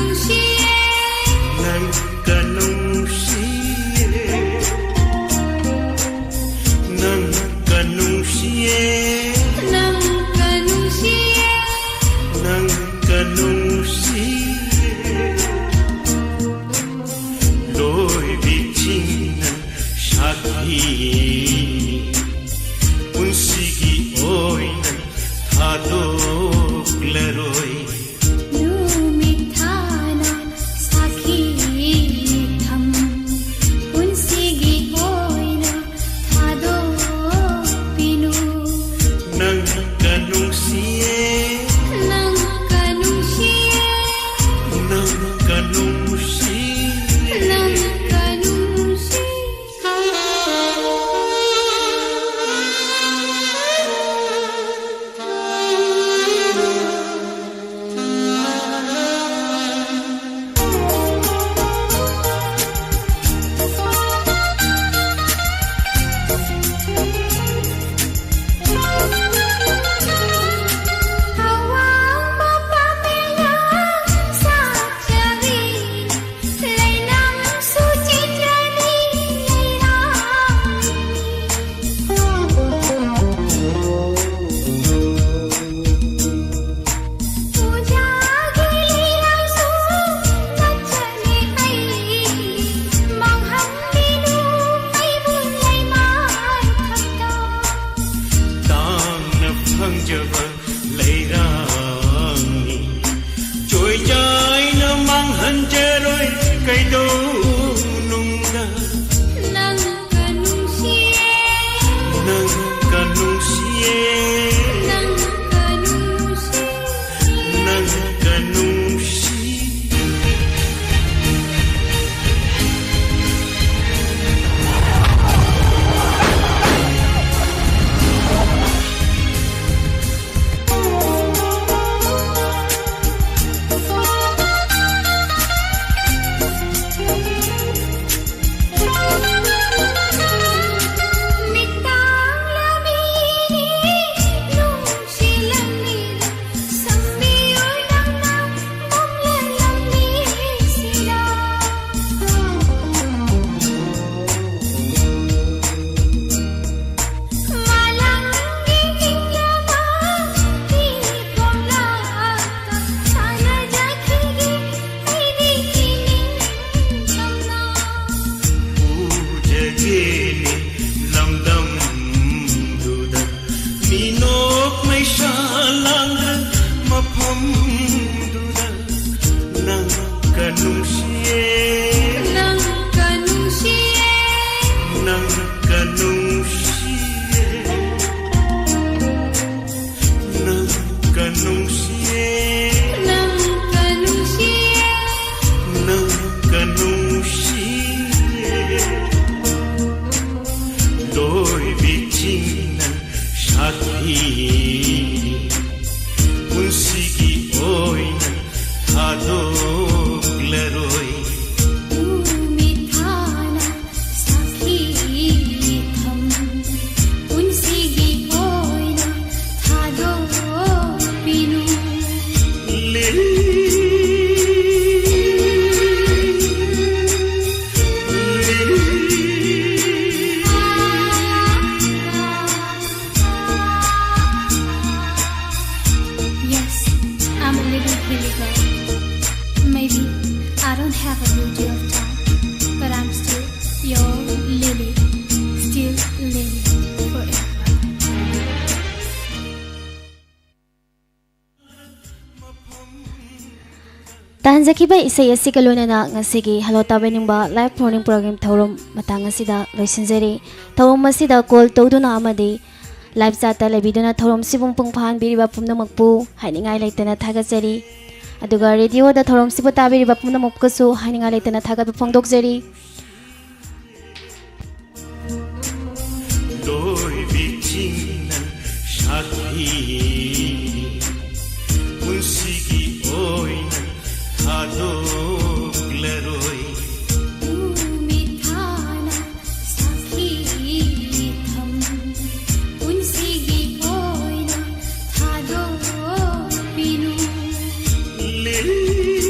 ꯇꯥꯍꯟꯖꯈꯤꯕ ꯏꯁꯩ ꯑꯁꯤꯒ ꯂꯣꯏꯅꯅ ꯉꯁꯤꯒꯤ Hello ꯇꯥꯕꯤꯅꯤꯡꯕ live phone-in program ꯊꯧꯔꯝ ꯃꯇꯥꯡ ꯑꯁꯤꯗ ꯂꯣꯏꯁꯤꯟꯖꯔꯤ꯫ ꯊꯧꯔꯝ ꯑꯁꯤꯗ call ꯇꯧꯗꯨꯅ ꯑꯃꯗꯤ live chat-ꯇ ꯂꯩꯕꯤꯗꯨꯅ ꯊꯧꯔꯝꯁꯤꯕꯨ ꯃꯄꯨꯡ ꯐꯥꯍꯟꯕꯤꯔꯤꯕ ꯄꯨꯝꯅꯃꯛꯄꯨ ꯍꯥꯏꯅꯤꯡꯉꯥꯏ ꯂꯩꯇꯅ ꯊꯥꯒꯠꯆꯔꯤ꯫ ꯑꯗꯨꯒ radio-ꯗ ꯊꯧꯔꯝꯁꯤꯕꯨ ꯇꯥꯕꯤꯔꯤꯕ ꯄꯨꯝꯅꯃꯛꯀꯁꯨ ꯍꯥꯏꯅꯤꯡꯉꯥꯏ ꯂꯩꯇꯅ ꯊꯥꯒꯠꯄ ꯐꯣꯡꯗꯣꯛꯆꯔꯤ꯫ ꯂꯣꯏꯕꯤꯁꯤꯡꯅ ꯁꯥꯈꯤ, ꯄꯨꯟꯁꯤꯒꯤ ꯑꯣꯏꯅ ꯊꯥꯗꯣꯛꯂꯔꯣꯏ꯫ ꯅꯨꯃꯤꯠ ꯊꯥꯅ ꯁꯥꯈꯤ ꯊꯝ, ꯄꯨꯟꯁꯤꯒꯤ ꯑꯣꯏꯅ ꯊꯥꯗꯣꯛꯄꯤꯅꯨ꯫ ꯂꯤꯂꯤ, ꯂꯤꯂꯤ꯫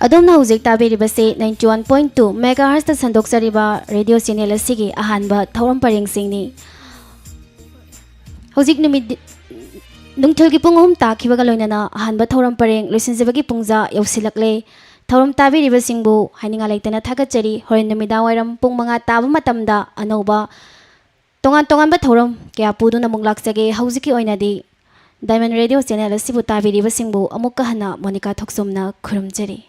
ꯑꯗꯣꯝꯅ ꯍꯧꯖꯤꯛ ꯇꯥꯕꯤꯔꯤꯕꯁꯤ ninety one point two megahertz-ꯇ ꯁꯟꯗꯣꯛꯆꯔꯤꯕ radio channel ꯑꯁꯤꯒꯤ ꯑꯍꯥꯟꯕ ꯊꯧꯔꯝ ꯄꯔꯦꯡꯁꯤꯡꯅꯤ꯫ ꯍꯧꯖꯤꯛ ꯅꯨꯃꯤꯠ, ꯅꯨꯡꯊꯤꯜꯒꯤ ꯄꯨꯡ ꯑꯍꯨꯝ ꯇꯥꯈꯤꯕꯒ ꯂꯣꯏꯅꯅ ꯑꯍꯥꯟꯕ ꯊꯧꯔꯝ ꯄꯔꯦꯡ ꯂꯣꯏꯁꯤꯟꯖꯕꯒꯤ ꯄꯨꯡꯖꯥ ꯌꯧꯁꯤꯜꯂꯛꯂꯦ꯫ ꯊꯧꯔꯝ ꯇꯥꯕꯤꯔꯤꯕꯁꯤꯡꯕꯨ ꯍꯥꯏꯅꯤꯡꯉꯥꯏ ꯂꯩꯇꯅ ꯊꯥꯒꯠꯆꯔꯤ꯫ ꯍꯣꯔꯦꯟ ꯅꯨꯃꯤꯗꯥꯡ ꯋꯥꯏꯔꯝ ꯄꯨꯡ ꯃꯉꯥ ꯇꯥꯕ ꯃꯇꯝꯗ ꯑꯅꯧꯕ ꯇꯣꯉꯥꯟ ꯇꯣꯉꯥꯟꯕ ꯊꯧꯔꯝ ꯀꯌꯥ ꯄꯨꯗꯨꯅ ꯑꯃꯨꯛ ꯂꯥꯛꯆꯒꯦ꯫ ꯍꯧꯖꯤꯛꯀꯤ ꯑꯣꯏꯅꯗꯤ Diamond Radio channel ꯑꯁꯤꯕꯨ ꯇꯥꯕꯤꯔꯤꯕꯁꯤꯡꯕꯨ ꯑꯃꯨꯛꯀ ꯍꯟꯅ ꯃꯣꯅꯤꯀꯥ ꯊꯣꯛꯆꯣꯝꯅ ꯈꯨꯔꯨꯝꯖꯔꯤ꯫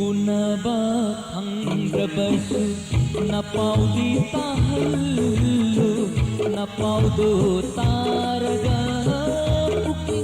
ꯎꯅꯕ ꯐꯪꯗ꯭ꯔꯕꯁꯨ ꯅꯄꯥꯎꯗꯤ ꯇꯥꯍꯜꯂꯨ, ꯅꯄꯥꯎꯗꯨ ꯇꯥꯔꯒ ꯄꯨꯛꯅꯤꯡ